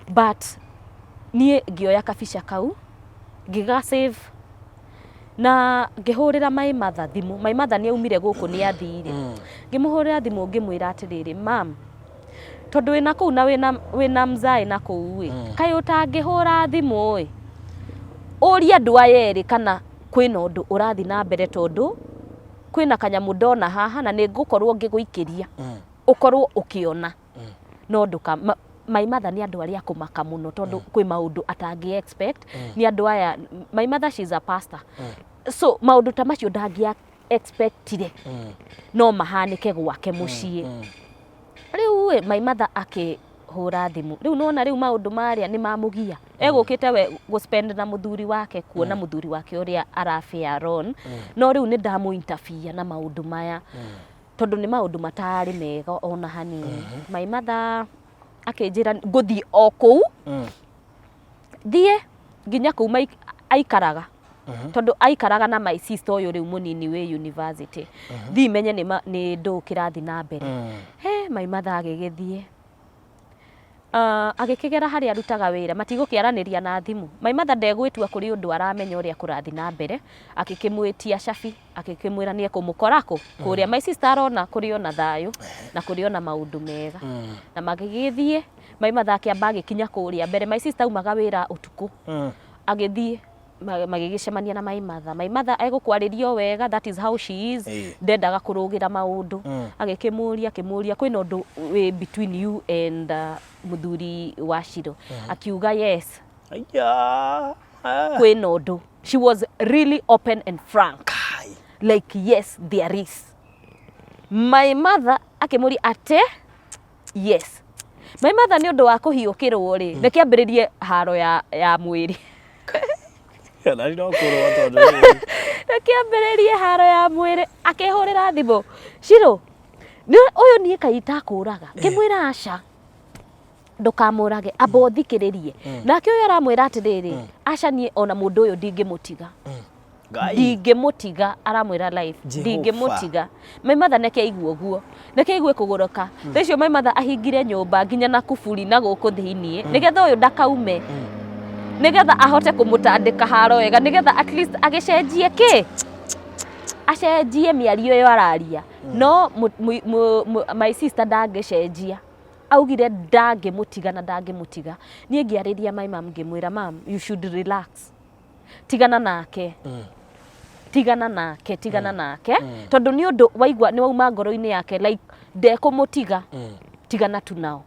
But niĩ ngĩoya kabica kau, ngĩga save na ngĩhũrĩra my mother thimũ. My mother nĩ aumire gũkũ, nĩ athire. Ngĩmũhũrĩra thimũ, ngĩmwĩra atĩrĩrĩ, "Mam, tondũ wĩna kũu na wĩna mzae na kũu ĩ, kaĩ ũtangĩhũra thimũ ĩ, ũrie andũ aya erĩ kana kwĩna ũndũ ũrathiĩ na mbere, tondũ kwĩna kanyamũ ndona haha na nĩ ngũkorwo ngĩgũikĩria ũkorwo ũkĩona." No ndũka my mother nĩ andũ arĩa akũmaka mũno, tondũ kwĩ maũndũ atangĩ expect. Nĩ andũ aya, my mother, she's a pastor, so maũndũ ta macio ndangĩa expectire no mahanĩke gwake mũciĩ. Rĩu ĩ, my mother akĩhũra thimũ rĩu, nona rĩu maũndũ marĩa nĩ mamũgia, egũkĩte we gũ-spend na mũthuri wake, kuona mũthuri wake ũrĩa arafare on. No rĩu nĩ ndamũ interfere na maũndũ maya, tondũ nĩ maũndũ matarĩ mega ona hanini. My mother akĩnjĩra ngũthiĩ o kũu, thiĩ nginya kũu aikaraga, tondũ aikaraga na my sister ũyũ rĩu mũnini wĩ university, thiĩ menye nĩ ndũ kĩrathiĩ na mbere. He, my mother agĩgĩthiĩ, agĩkĩgera harĩa arutaga wĩra, matigũkĩaranĩria na thimũ. My mother ndegwĩtua kũrĩ ũndũ aramenya ũrĩa kũrathiĩ na mbere. Akĩkĩmwĩtia cabi, akĩkĩmwĩra nĩ ekũmũkora kũ kũrĩa my sister arona kũrĩ ona thayũ na kũrĩ ona maũndũ mega. Na magĩgĩthiĩ, my mother akĩamba agĩkinya kũrĩa mbere. My sister aumaga wĩra ũtukũ. Agĩthiĩ, magĩgĩcemania na my mother. My mother egũkwarĩria o wega, that is how she is. Ndendaga kũrũgĩra maũndũ. Agĩkĩmũria, akĩmũria kwĩna ũndũ wĩ between you and mũthuri wa Shiro. Akiuga yes. Aya. Ah. Kwĩna ũndũ. She was really open and frank. Kai. Like, yes, there is. My mother akĩmũria ate yes. My mother nĩ ũndũ wa kũhiũkĩrwo rĩ, reke ambĩrĩrie haro ya mwĩrĩ. Na no kũrũa tondũ rĩrĩ. Reke ambĩrĩrie haro ya mwĩrĩ. Akĩhũrĩra thimũ Shiro, ũyũ niĩ kaĩ itakũraga? Ngĩmwĩra aca, ndũkamũrage, amba ũthikĩrĩrie. Nake ũyũ aramwĩra atĩrĩrĩ, aca, niĩ ona mũndũ ũyũ ndingĩmũtiga. Ngai. Ndingĩmũtiga, aramwĩra life. Jehova. Ndingĩmũtiga. My mother neke aigua ũguo, neke aigue kũgũrũka. Thaa icio my mother ahingire nyũmba nginya na kuburi na gũkũ thĩiniĩ, nĩgetha ũyũ ndakaume, nĩgetha ahote kũmũtandĩka haro wega, nĩgetha at least agĩcenjie kĩ, acenjie mĩario ĩyo araria. No my sister ndangĩcenjia, augire ndangĩmũtiga na ndangĩmũtiga. Niĩ ngĩarĩria my mom, ngĩmwĩra, "Mam, you should relax, tigana nake, tigana nake, tigana nake, tondũ nĩ ũndũ waigua nĩ wauma ngoro-inĩ yake, like ndekũmũtiga, tigana tu nao,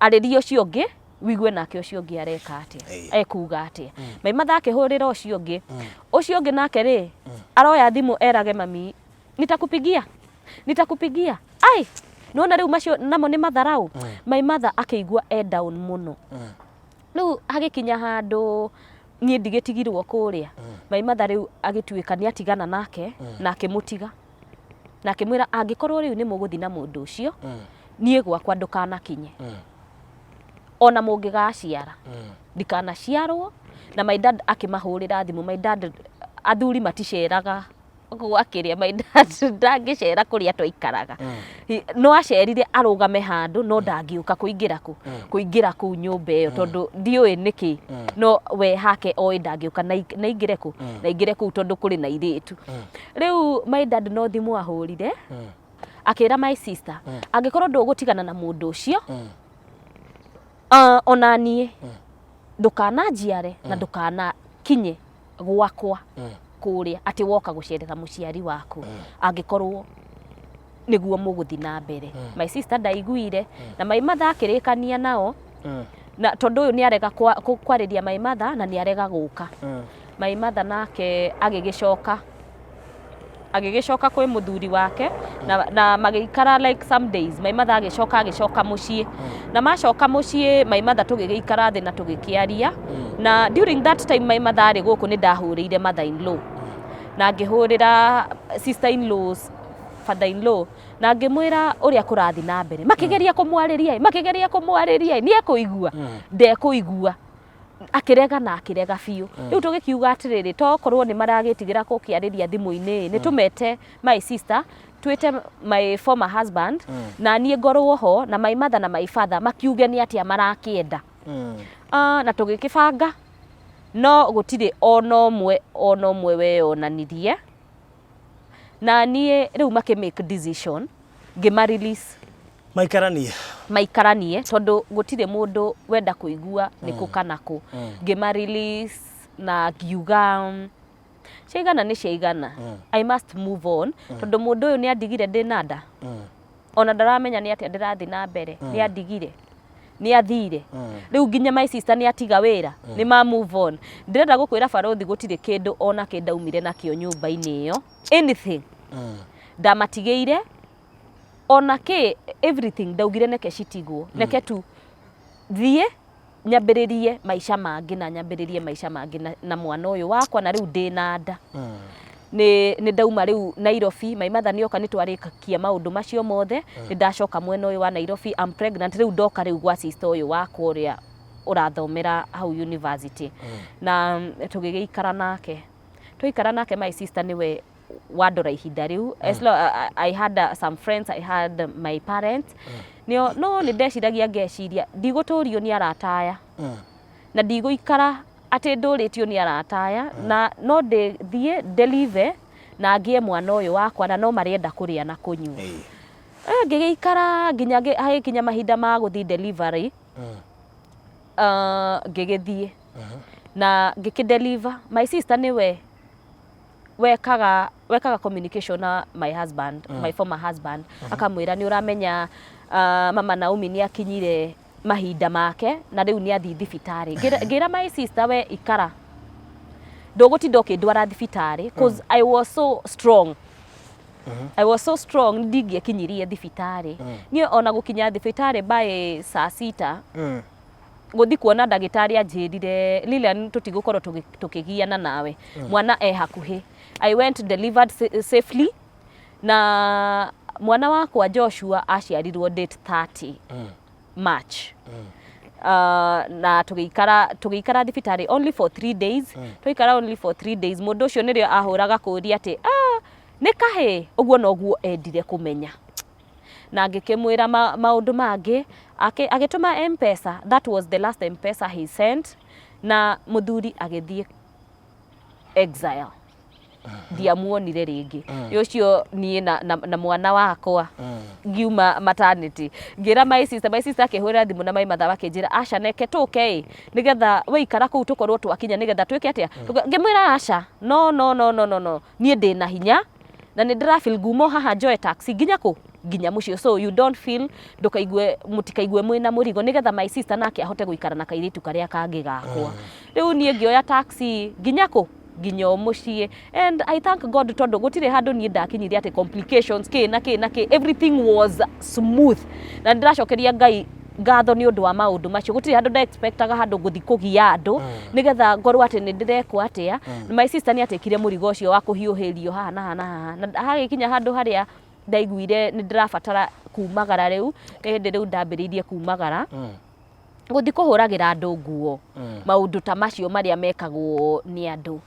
arĩria ũcio ũngĩ wigue nake ũcio ũngĩ areka atĩa, ekuga atĩa." My mother akĩhũrĩra ũcio ũngĩ. Ũcio ũngĩ nake rĩ, aroya thimũ erage mami, "Nitakupigia, nitakupigia." Ai, nona rĩu macio namo nĩ matharau. My mother akĩigua e down mũno. Rĩu hagĩkinya handũ niĩ ndigĩtigirwo kũrĩa. My mother rĩu agĩtuĩka nĩ atigana nake na akĩmũtiga na akĩmwĩra, "Angĩkorwo rĩu nĩ mũgũthiĩ na mũndũ ũcio, niĩ gwakwa ndũkanakinye, ona mũngĩgaciara ndikanaciarwo." Na my dad akĩmahũrĩra thimũ. My dad, athuri maticeraga gwakĩrĩa, my dad ndangĩcera kũrĩa twaikaraga. No acerire arũgame handũ, no ndangĩũka kũingĩra kũu nyũmba ĩyo, tondũ ndiũĩ nĩkĩ, no we hake oĩ ndangĩũka na aingĩre kũ na aingĩre kũu, tondũ kũrĩ na irĩtu. Rĩu my dad no thimũ ahũrire, akĩra my sister, "Angĩkorwo ndũgũtigana na mũndũ ũcio, ona niĩ ndũkananjiare na ndũkanakinye gwakwa kũrĩa atĩ woka gũcerera mũciari waku, angĩkorwo nĩguo mũgũthiĩ na mbere." My sister ndaiguire, na my mother akĩrĩkania nao, na tondũ ũyũ nĩ arega kwarĩria my mother na nĩ arega gũka. My mother nake agĩgĩcoka kwĩ mũthuri wake na magĩikara like some days. My mother agĩcoka mũciĩ, na macoka mũciĩ, my mother tũgĩgĩikara thĩ na tũgĩkĩaria. Na during that time my mother arĩ gũkũ, nĩ ndahũrĩire mother in law na ngĩhũrĩra sister in laws. father in law na ngĩmwĩra ũrĩa kũrathiĩ na mbere. Makĩgeria kũmwarĩria ĩ, makĩgeria kũmwarĩria ĩ, nĩ ekũigua? Ndekũigua, akĩrega na akĩrega biũ. Rĩu tũgĩkiuga atĩrĩrĩ, tokorwo nĩ maragĩtigĩra gũkĩarĩria thimũ-inĩ, nĩ tũmete my sister, twĩte my former husband, na niĩ ngorwo ho na my mother na my father, makiuge nĩ atĩa marakĩenda. Ah, na tũgĩkĩbanga, no gũtirĩ ona ũmwe, ona ũmwe weyonanirie. Na niĩ rĩu makĩ make decision, ngĩma release. Maikaranie. Maikaranie, tondũ gũtirĩ mũndũ wenda kũigua nĩ kũ kana kũ. Ngĩma release na ngiuga ciaigana nĩ ciaigana, I must move on, tondũ mũndũ ũyũ nĩ andigire ndĩna nda, ona ndaramenya nĩ atĩa ndĩrathiĩ na mbere. Nĩ andigire, nĩ athire. Rĩu nginya my sister nĩ atiga wĩra, nĩ ma move on. Ndĩrenda gũkwĩra, barothi, gũtirĩ kĩndũ ona kĩ ndaumire nakĩo nyũmba-inĩ ĩyo, anything ndamatigĩire ona kĩ, everything ndaugire neke citigwo, neke tu thiĩ nyambĩrĩrie maica mangĩ, na nyambĩrĩrie maica mangĩ na mwana ũyũ wakwa. Na rĩu ndĩna nda, nĩ ndauma rĩu Nairobi. My mother nĩ oka, nĩ twarĩkia maũndũ macio mothe, nĩ ndacoka mwena ũyũ wa Nairobi. I'm pregnant. Rĩu ndoka rĩu gwa sister ũyũ wakwa ũrĩa ũrathomera hau university, na tũgĩgĩikara nake, twaikara nake. My sister nĩwe wandora ihinda rĩu. As long, I had some friends, I had my parents nĩo, no nĩ ndeciragia, ngeciria ndigũtũrio nĩ arata aya, na ndigũikara atĩ ndũrĩtio nĩ arata aya, na no ndĩthiĩ deliver na ngĩe mwana ũyũ wakwa, na no marenda kũrĩa na kũnyua. Ngĩgĩikara nginya hagĩkinya mahinda ma gũthiĩ delivery. Ngĩgĩthiĩ na ngĩkĩ-deliver. My sister nĩwe wekaga communication na my husband, my former husband, akamwĩra, nĩ ũramenya, mama Naomi nĩ akinyire mahinda make na rĩu nĩ athiĩ thibitarĩ. Ngĩra my sister, we ikara, ndũgũtinda ũkĩndwara thibitarĩ, cause I was so strong, I was so strong, ndingĩakinyirie thibitarĩ niĩ ona gũkinya thibitarĩ by saa 6 gũthi kuona ndagĩtarĩ. Anjĩrire, "Lilian, tũtigũkorwo tũkĩgiana nawe, mwana e hakuhĩ." I went, delivered safely, na mwana wakwa Joshua aciarirwo date 30 March. Na tũgĩikara thibitarĩ only for 3 days. Twaikara only for 3 days, mũndũ ũcio nĩrĩo ahũraga kũũria atĩ, "Ah, nĩ kahĩ?" Ũguo noguo endire kũmenya, na ngĩkĩmwĩra maũndũ mangĩ. Agĩtũma Mpesa. That was the last Mpesa he sent, na mũthuri agĩthiĩ exile, ndiamuonire rĩngĩ. Nĩ ũcio niĩ na mwana wakwa ngiuma maternity, ngĩra my sister. My sister akĩhũrĩra thimũ na my mother, akĩnjĩra, "Aca, neke tũke ĩ, nĩgetha wĩikara kũu tũkorwo twakinya, nĩgetha twĩke atĩa." Ngĩmwĩra, "Aca, no, no, no, no, no, no, niĩ ndĩna hinya na nĩ ndĩra feel ngumo haha, njoe taxi nginya kũ, nginya mũciĩ, so you don't feel, ndũkaigue, mũtikaigue mwĩna mũrigo," nĩgetha my sister nake ahote gũikara na kairĩtu karĩa kangĩ gakwa. Rĩu niĩ ngĩoya taxi nginya kũ, nginya o mũciĩ, and I thank God, tondũ gũtirĩ handũ niĩ ndakinyire atĩ complications kĩ na kĩ na kĩ. Everything was smooth, na nĩndĩracokeria Ngai ngatho nĩ ũndũ wa maũndũ macio. Gũtirĩ handũ nda-expectaga handũ ngũthi kũgia andũ nĩgetha ngorwo atĩ nĩ ndĩrekwo atĩa. My sister nĩ atekire mũrigo ũcio wa kũhiũhĩrio haha na haha na haha, na hagĩkinya handũ harĩa ndaiguire nĩ ndĩrabatara kumagara. Rĩu nĩ hĩndĩ rĩu ndambĩrĩirie kumagara, gũthiĩ kũhũragĩra andũ nguo, maũndũ ta macio marĩa mekagwo nĩ andũ.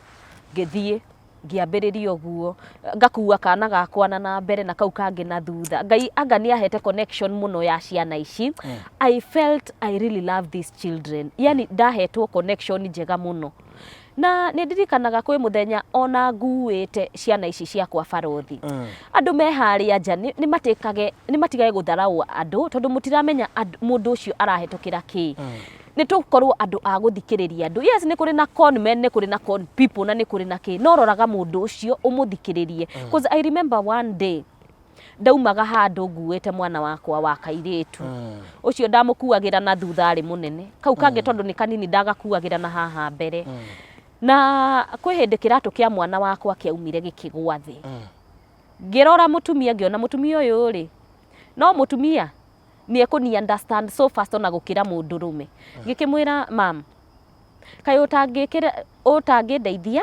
Ngĩthiĩ ngĩambĩrĩria ũguo, ngakua kana gakwa na mbere na kau kangĩ na thutha. Ngai anga nĩ ahete connection mũno ya ciana ici. I felt I really love these children, yani ndahetwo connection njega mũno. Na nĩ ndirikanaga kwĩ mũthenya ona nguĩte ciana ici ciakwa, barothi, andũ me harĩa nja nĩ matikage, nĩ matigage gũtharaũ andũ, tondũ mũtiramenya mũndũ ũcio arahĩtũkĩra kĩ. Nĩ tũkorwo andũ a gũthikĩrĩria andũ. Yes, nĩ kũrĩ na con men, nĩ kũrĩ na con people, na nĩ kũrĩ na kĩ, no roraga mũndũ ũcio ũmũthikĩrĩrie. 'Cause I remember one day ndaumaga handũ nguĩte mwana wakwa wa kairĩtu ũcio ndamũkuagĩra na thutha, arĩ mũnene, kau kangĩ tondũ nĩ kanini ndagakuagĩra na haha mbere. Na kwĩ hĩndĩ kĩratũ kĩa mwana wakwa kĩaumire gĩkĩgwa thĩ. Ngĩrora mũtumia, ngĩona mũtumia ũyũ rĩ, no mũtumia nĩ ekũni understand so fast ona gũkĩra mũndũrũme. Ngĩkĩmwĩra, "Mam, kaĩ ũtangĩkĩra, ũtangĩndeithia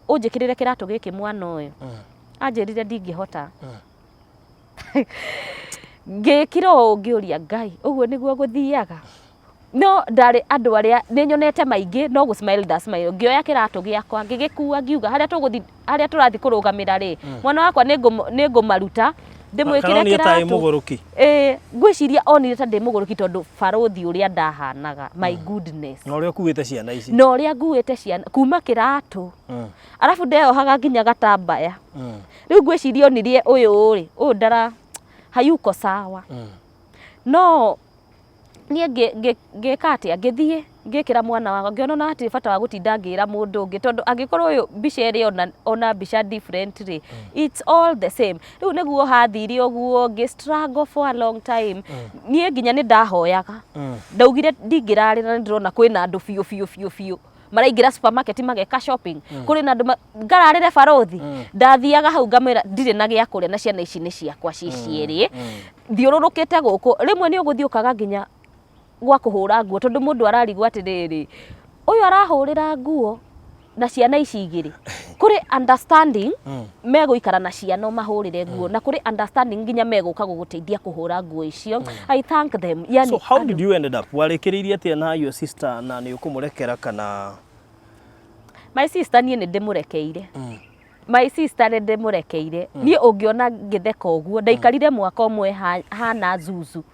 ũnjĩkĩrĩre kĩratũ gĩkĩ mwana ũyũ?" Anjĩrire, "Ndingĩhota." Ngĩkira ũũ ngĩũria Ngai, ũguo nĩguo gũthiaga? No ndarĩ andũ arĩa nĩ nyonete maingĩ no gũ smile nda smile. Ngĩoya kĩratũ gĩakwa ngĩgĩkua ngiuga harĩa tũgũthi, harĩa tũrathiĩ kũrũgamĩra rĩ, mwana wakwa nĩ ngũmaruta ndĩmwĩkĩre Kana onire ta ĩ kĩratũ. mũgũrũki? Ĩĩ, ngwĩciria onire ta ndĩ mũgũrũki tondũ barũthi ũrĩa ndahanaga, my goodness. Na ũrĩa ũkuĩte ciana ici. Na ũrĩa nguĩte ciana kuma kĩratũ. Arabu ndeyohaga nginya gatambaya. Rĩu ngwĩciria onirie ũyũ rĩ, ũyũ ndara hayuko sawa. No niĩ ngĩka atĩa, ngĩthiĩ ngĩkĩra mwana wakwa, ngĩona ona hatirĩ bata wa gũtinda ngĩra mũndũ ũngĩ tondũ angĩkorwo ũyũ mbica ĩrĩa ona, ona mbica different rĩ, it's all the same. Rĩu nĩguo hathire ũguo, ngĩ struggle for a long time. Niĩ nginya nĩ ndahoyaga. Ndaugire ndingĩrarĩra nĩ ndĩrona kwĩna andũ biũ biũ biũ biũ maraingĩra supermarket mageka shopping. Kũrĩ na andũ ngararĩre barũthi. Ndathiaga hau ngamwĩra ndirĩ na gĩa kũrĩa na ciana ici nĩ ciakwa ci cierĩ. Thiũrũrũkĩte gũkũ, rĩmwe nĩ ũgũthiĩ ũkaga nginya gwa kũhũra nguo tondũ mũndũ ararigwo atĩrĩrĩ, ũyũ arahũrĩra nguo na ciana ici igĩrĩ. Kũrĩ understanding megũikara na ciana ũmahũrĩre nguo, na kũrĩ understanding nginya megũka gũgũteithia kũhũra nguo icio. I thank them. Yani, So how did you ended up? Warĩkĩrĩirie atĩa na your sister na nĩ ũkũmũrekera kana? My sister niĩ nĩ ndĩmũrekeire. My sister nĩ ndĩmũrekeire. Niĩ ũngĩona ngĩtheka ũguo, ndaikarire mwaka ũmwe hana zuzu.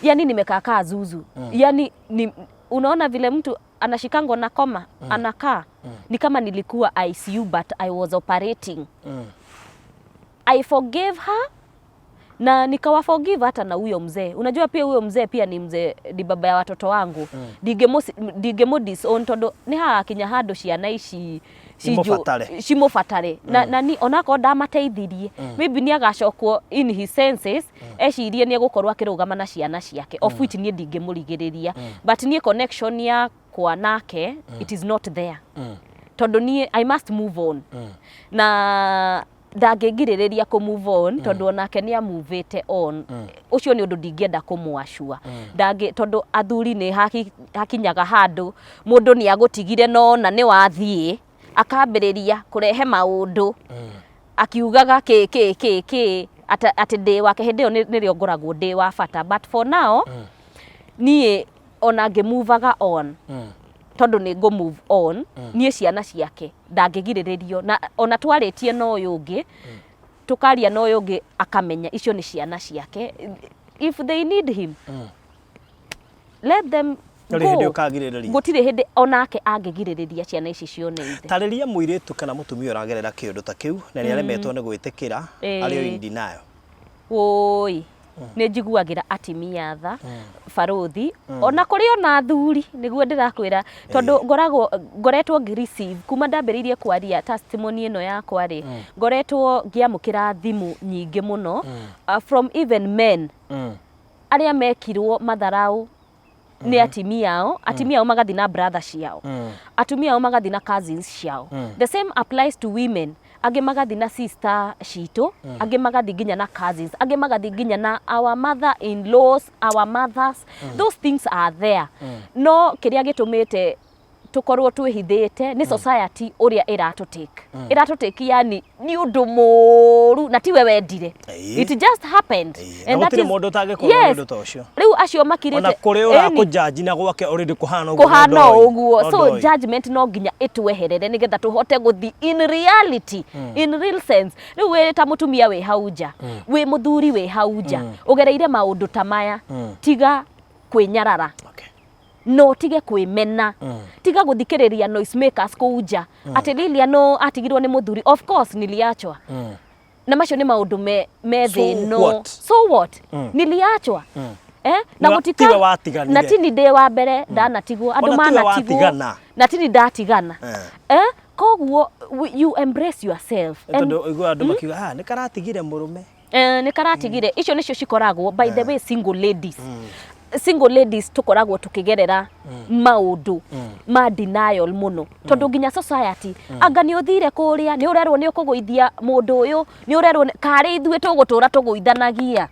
Yani nimekaa kaa zuzu. Yani ni, unaona vile mtu anashikangwa na koma, anakaa. Ni kama nilikuwa ICU but I was operating. I forgave her na nikawa forgive hata na huyo mzee. Unajua pia huyo mzee pia ni mzee, ni baba ya watoto wangu. Ndingĩmũ disown tondũ nĩ hagakinya handũ ciana ici Imũbatare. Cimũbatare. Na ni onakorwo ndamateithirie, maybe nĩ agacokwo in his senses, ecirie nĩ egũkorwo akĩrũgama na ciana ciake, of which niĩ ndingĩmũrigĩrĩria. But niĩ connection yakwa nake, it is not there. Tondũ niĩ I must move on. Na ndangĩngirĩrĩria kũ move on tondũ onake nĩ amuvĩte on. Ũcio nĩ ũndũ ndingĩenda kũmwacua. Ndangĩ, tondũ athuri nĩ hakinyaga handũ mũndũ nĩ agũtigire no ona nĩ wathiĩ akambĩrĩria kũrehe maũndũ akiugaga kĩ kĩ kĩ kĩ atĩ ndĩ wake. Hĩndĩ ĩyo nĩrĩo ngoragwo ndĩ wa bata, but for now niĩ ona ngĩmuvaga on tondũ nĩ ngũ move on, niĩ ciana ciake ndangĩgirĩrĩrio, na ona twarĩtie na ũyũ ũngĩ, tũkaria na ũyũ ũngĩ akamenya icio nĩ ciana ciake. If they need him, let them Ndũrĩ hĩndĩ go. Ũkagirĩrĩria. Gũtirĩ hĩndĩ onake angĩgirĩrĩria ciana ici cione ithe. Tarĩria mũirĩtu kana mũtumia ũragerera kĩũndũ ta kĩu na nĩ aremetwo nĩ gwĩtĩkĩra, arĩ o in denial. Wũi, nĩ njiguagĩra atimia tha, barũthi, ona kũrĩ ona athuri. Nĩguo ndĩrakwĩra tondũ ngoragwo ngoretwo ngĩ receive kuma ndambĩrĩirie kwaria testimony ĩno yakwa rĩ, ngoretwo ngĩamũkĩra thimũ nyingĩ mũno from even men arĩa mekirwo matharau nĩ atimia ao, atimia ao magathiĩ na brother ciao, atumia ao magathiĩ na cousins ciao. The same applies to women, angĩ magathiĩ na sister citũ, angĩ magathiĩ nginya na cousins, angĩ magathiĩ nginya na our mother in laws, our mothers. Those things are there, no kĩrĩa gĩtũmĩte tũkorwo twĩhithĩte nĩ society ũrĩa ĩratũtake, yani nĩ ũndũ mũru na tiwe wendire. It just happened. Na gũtirĩ mũndũ ũtangĩkorwo nĩ ũndũ ta ũcio. Rĩu acio makirĩte Ona kũrĩ ũrakũjaji na gwake already kũhana ũguo, no kũhana ndoĩ. ũguo. No So ndoĩ. judgment no nginya ĩtweherere nĩgetha tũhote gũthi in reality, in real sense. Rĩu wĩ ta mũtumia wĩ hau nja, wĩ mũthuri wĩ hau nja ũgereire maũndũ ta maya, tiga kwĩnyarara, no ũtige kwĩmena, tiga gũthikĩrĩria noise makers kũu nja atĩ Lilian no atigirwo nĩ mũthuri. Of course niliachwa, na macio nĩ maũndũ me So thĩ ĩno. what? So what? Niliachwa, eh? Na Tiwe watiganire. Na tini ndĩ wa mbere ndanatigwo, andũ Ona tiwe manatigwo. watigana. Na tini ndatigana. Eh, koguo you embrace yourself. Tondũ ũiguaga andũ makiuga, "Ah, nĩ karatigire mũrũme." Eh, nĩ karatigire. Icio nĩcio cikoragwo, by the way, single ladies. Single ladies tũkoragwo tũkĩgerera maũndũ ma denial mũno tondũ nginya society, anga nĩ ũthire kũrĩa, nĩ ũrerwo nĩ ũkũgũithia mũndũ ũyũ, nĩ ũrerwo karĩ ithuĩ tũgũtũra tũgũithanagia.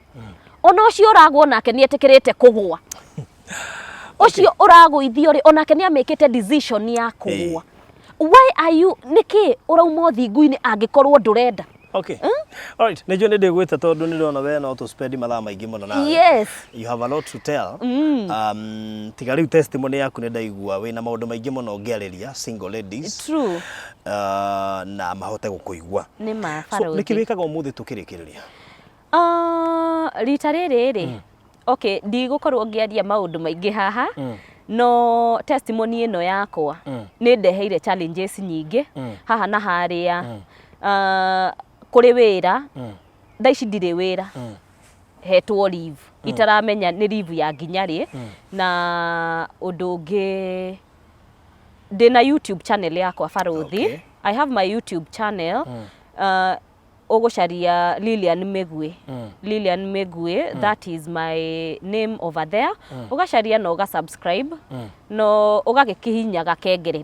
Ona ũcio ũragwo nake nĩ etĩkĩrĩte kũgũa, ũcio ũragũithio rĩ, onake nĩ amĩkĩte decision ya kũgũa. Why are you, nĩkĩ ũrauma ũthingu-inĩ angĩkorwo ndũrenda? Okay. Alright, nĩ njũĩ nĩ ndĩgwĩte tondũ nĩ ndĩrona we no tũ spend mathaa maingĩ mũno nawe. Yes. You have a lot to tell. Tiga rĩu testimony yaku nĩ ndaigua wĩna maũndũ maingĩ mũno ũngĩarĩria single ladies. True. Na mahote gũkũigua. Nĩ ma. So, Barũthi. nĩkĩ wĩkaga ũmũthĩ tũkĩrĩkĩrĩria? Ah, rita rĩrĩ rĩ, okay, ndigũkorwo ngĩaria maũndũ maingĩ haha, no testimony ĩno yakwa nĩ ndeheire challenges nyingĩ haha na harĩa. Ah, kũrĩ wĩra, thaa ici ndirĩ wĩra, hetwo leave itaramenya nĩ leave ya nginya rĩ. Na ũndũ ũngĩ, ndĩna YouTube channel yakwa, Barũthi. I have my YouTube channel. Ũgũcaria Lilian Mĩgui, Lilian Mĩgui, that is my name over there. Ũgacaria na ũga subscribe no ũgagĩkihinya gakengere.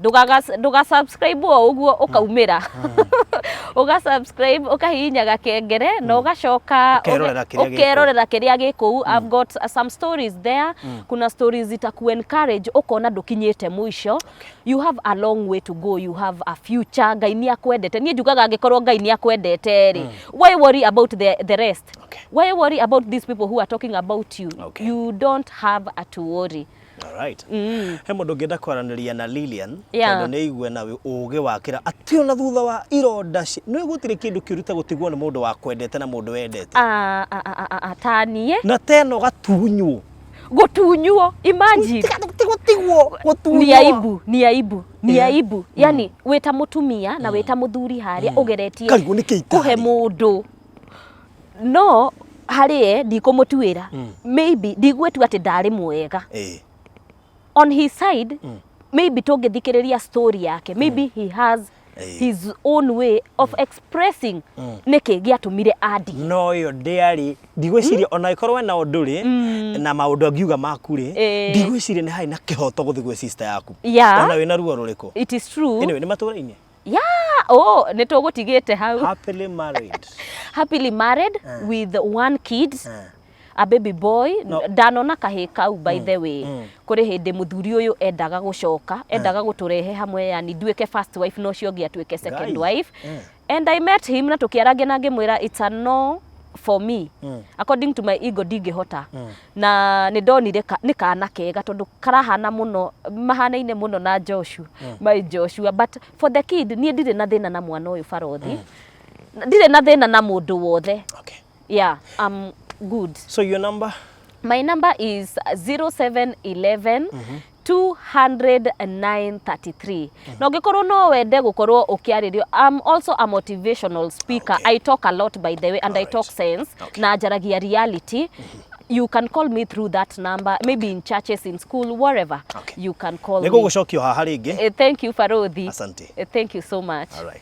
Ndũga subscribe o ũguo ũkaumĩra. Ũga subscribe, ũkahihinya gakengere na ũgacoka Ũkerorera kĩrĩa gĩ kũu. Ũkerorera kĩrĩa gĩ kũu. I've got some stories there. Kuna stories itaku encourage ũkona ndũkinyĩte mũico. You have a long way to go, you have a future. Ngai nĩ akwendete. Niĩ njugaga angĩkorwo Ngai nĩ akwendete rĩ, why worry about the rest? Why worry about these people who are talking about you? You don't have a to worry. Alright. He mũndũ ũngĩenda kwaranĩria na Lilian Yeah. tondũ nĩ aigue na ũgĩ wa kĩra atĩ ona thutha wa ironda nĩ gũtirĩ kĩndũ kĩũru ta gũtigwo nĩ mũndũ wakwendete na mũndũ wendete. Ah, ah, ah, ah, ah, ta niĩ. Na tena ũgatunywo. Gũtunywo, imagine. Ti gũtigwo, gũtunywo. Ni aibu, ni aibu, ni aibu. Yani wĩta mũtumia na wĩta mũthuri harĩa ũgeretie Karigwo nĩkĩ kũhe itarĩ. Mũndũ no harĩ ye ndikũmũtuĩra, maybe ndigwĩtua atĩ ndarĩ mwega on his side. Maybe tũngĩthikĩrĩria story yake, maybe he has his own way of expressing nĩkĩ gĩatũmire andi. No ĩyo ndĩarĩ, ndigwĩciria ona ĩkorwo ena ũndũ rĩ na maũndũ angiuga maku rĩ, ndigwĩciria nĩ harĩ na kĩhoto gũthiĩ gwĩ sister yaku ona wĩna ruo rũrĩkũ. It is true. Anyway, nĩ matũra-inĩ. Yeah, oh, nĩ tũgũtigĩte hau. Happily married. Happily married with one kid, a baby boy. No. Ndanona kahĩ kau, by the way. Kũrĩ hĩndĩ mũthuri ũyũ endaga gũcoka, endaga gũtũrehe hamwe, yani nduĩke first wife na ũcio ũngĩ atuĩke second Ngai. wife. And I met him na tũkĩarangia na ngĩmwĩra it's a no for me. According to my ego, ndingĩhota. Na nĩ ndonire nĩ kana kega tondũ karahana mũno, mahanaine mũno na Joshua, my Joshua. But for the kid, niĩ ndirĩ na thĩna na mwana ũyũ, Barothi. Ndirĩ na thĩna na mũndũ wothe. Yeah, I'm good. So your number? My number is 0711 20933. Na ũngĩkorwo no wende gũkorwo ũkĩarĩrio, I'm also a motivational speaker. I talk a lot, by the way, and I talk sense na njaragia reality. You can call me through that number, maybe in churches, in school, wherever. You can call Nĩ me. gũgũcokio haha rĩngĩ. Thank you, Farodhi. Asante. Thank you so much. All right.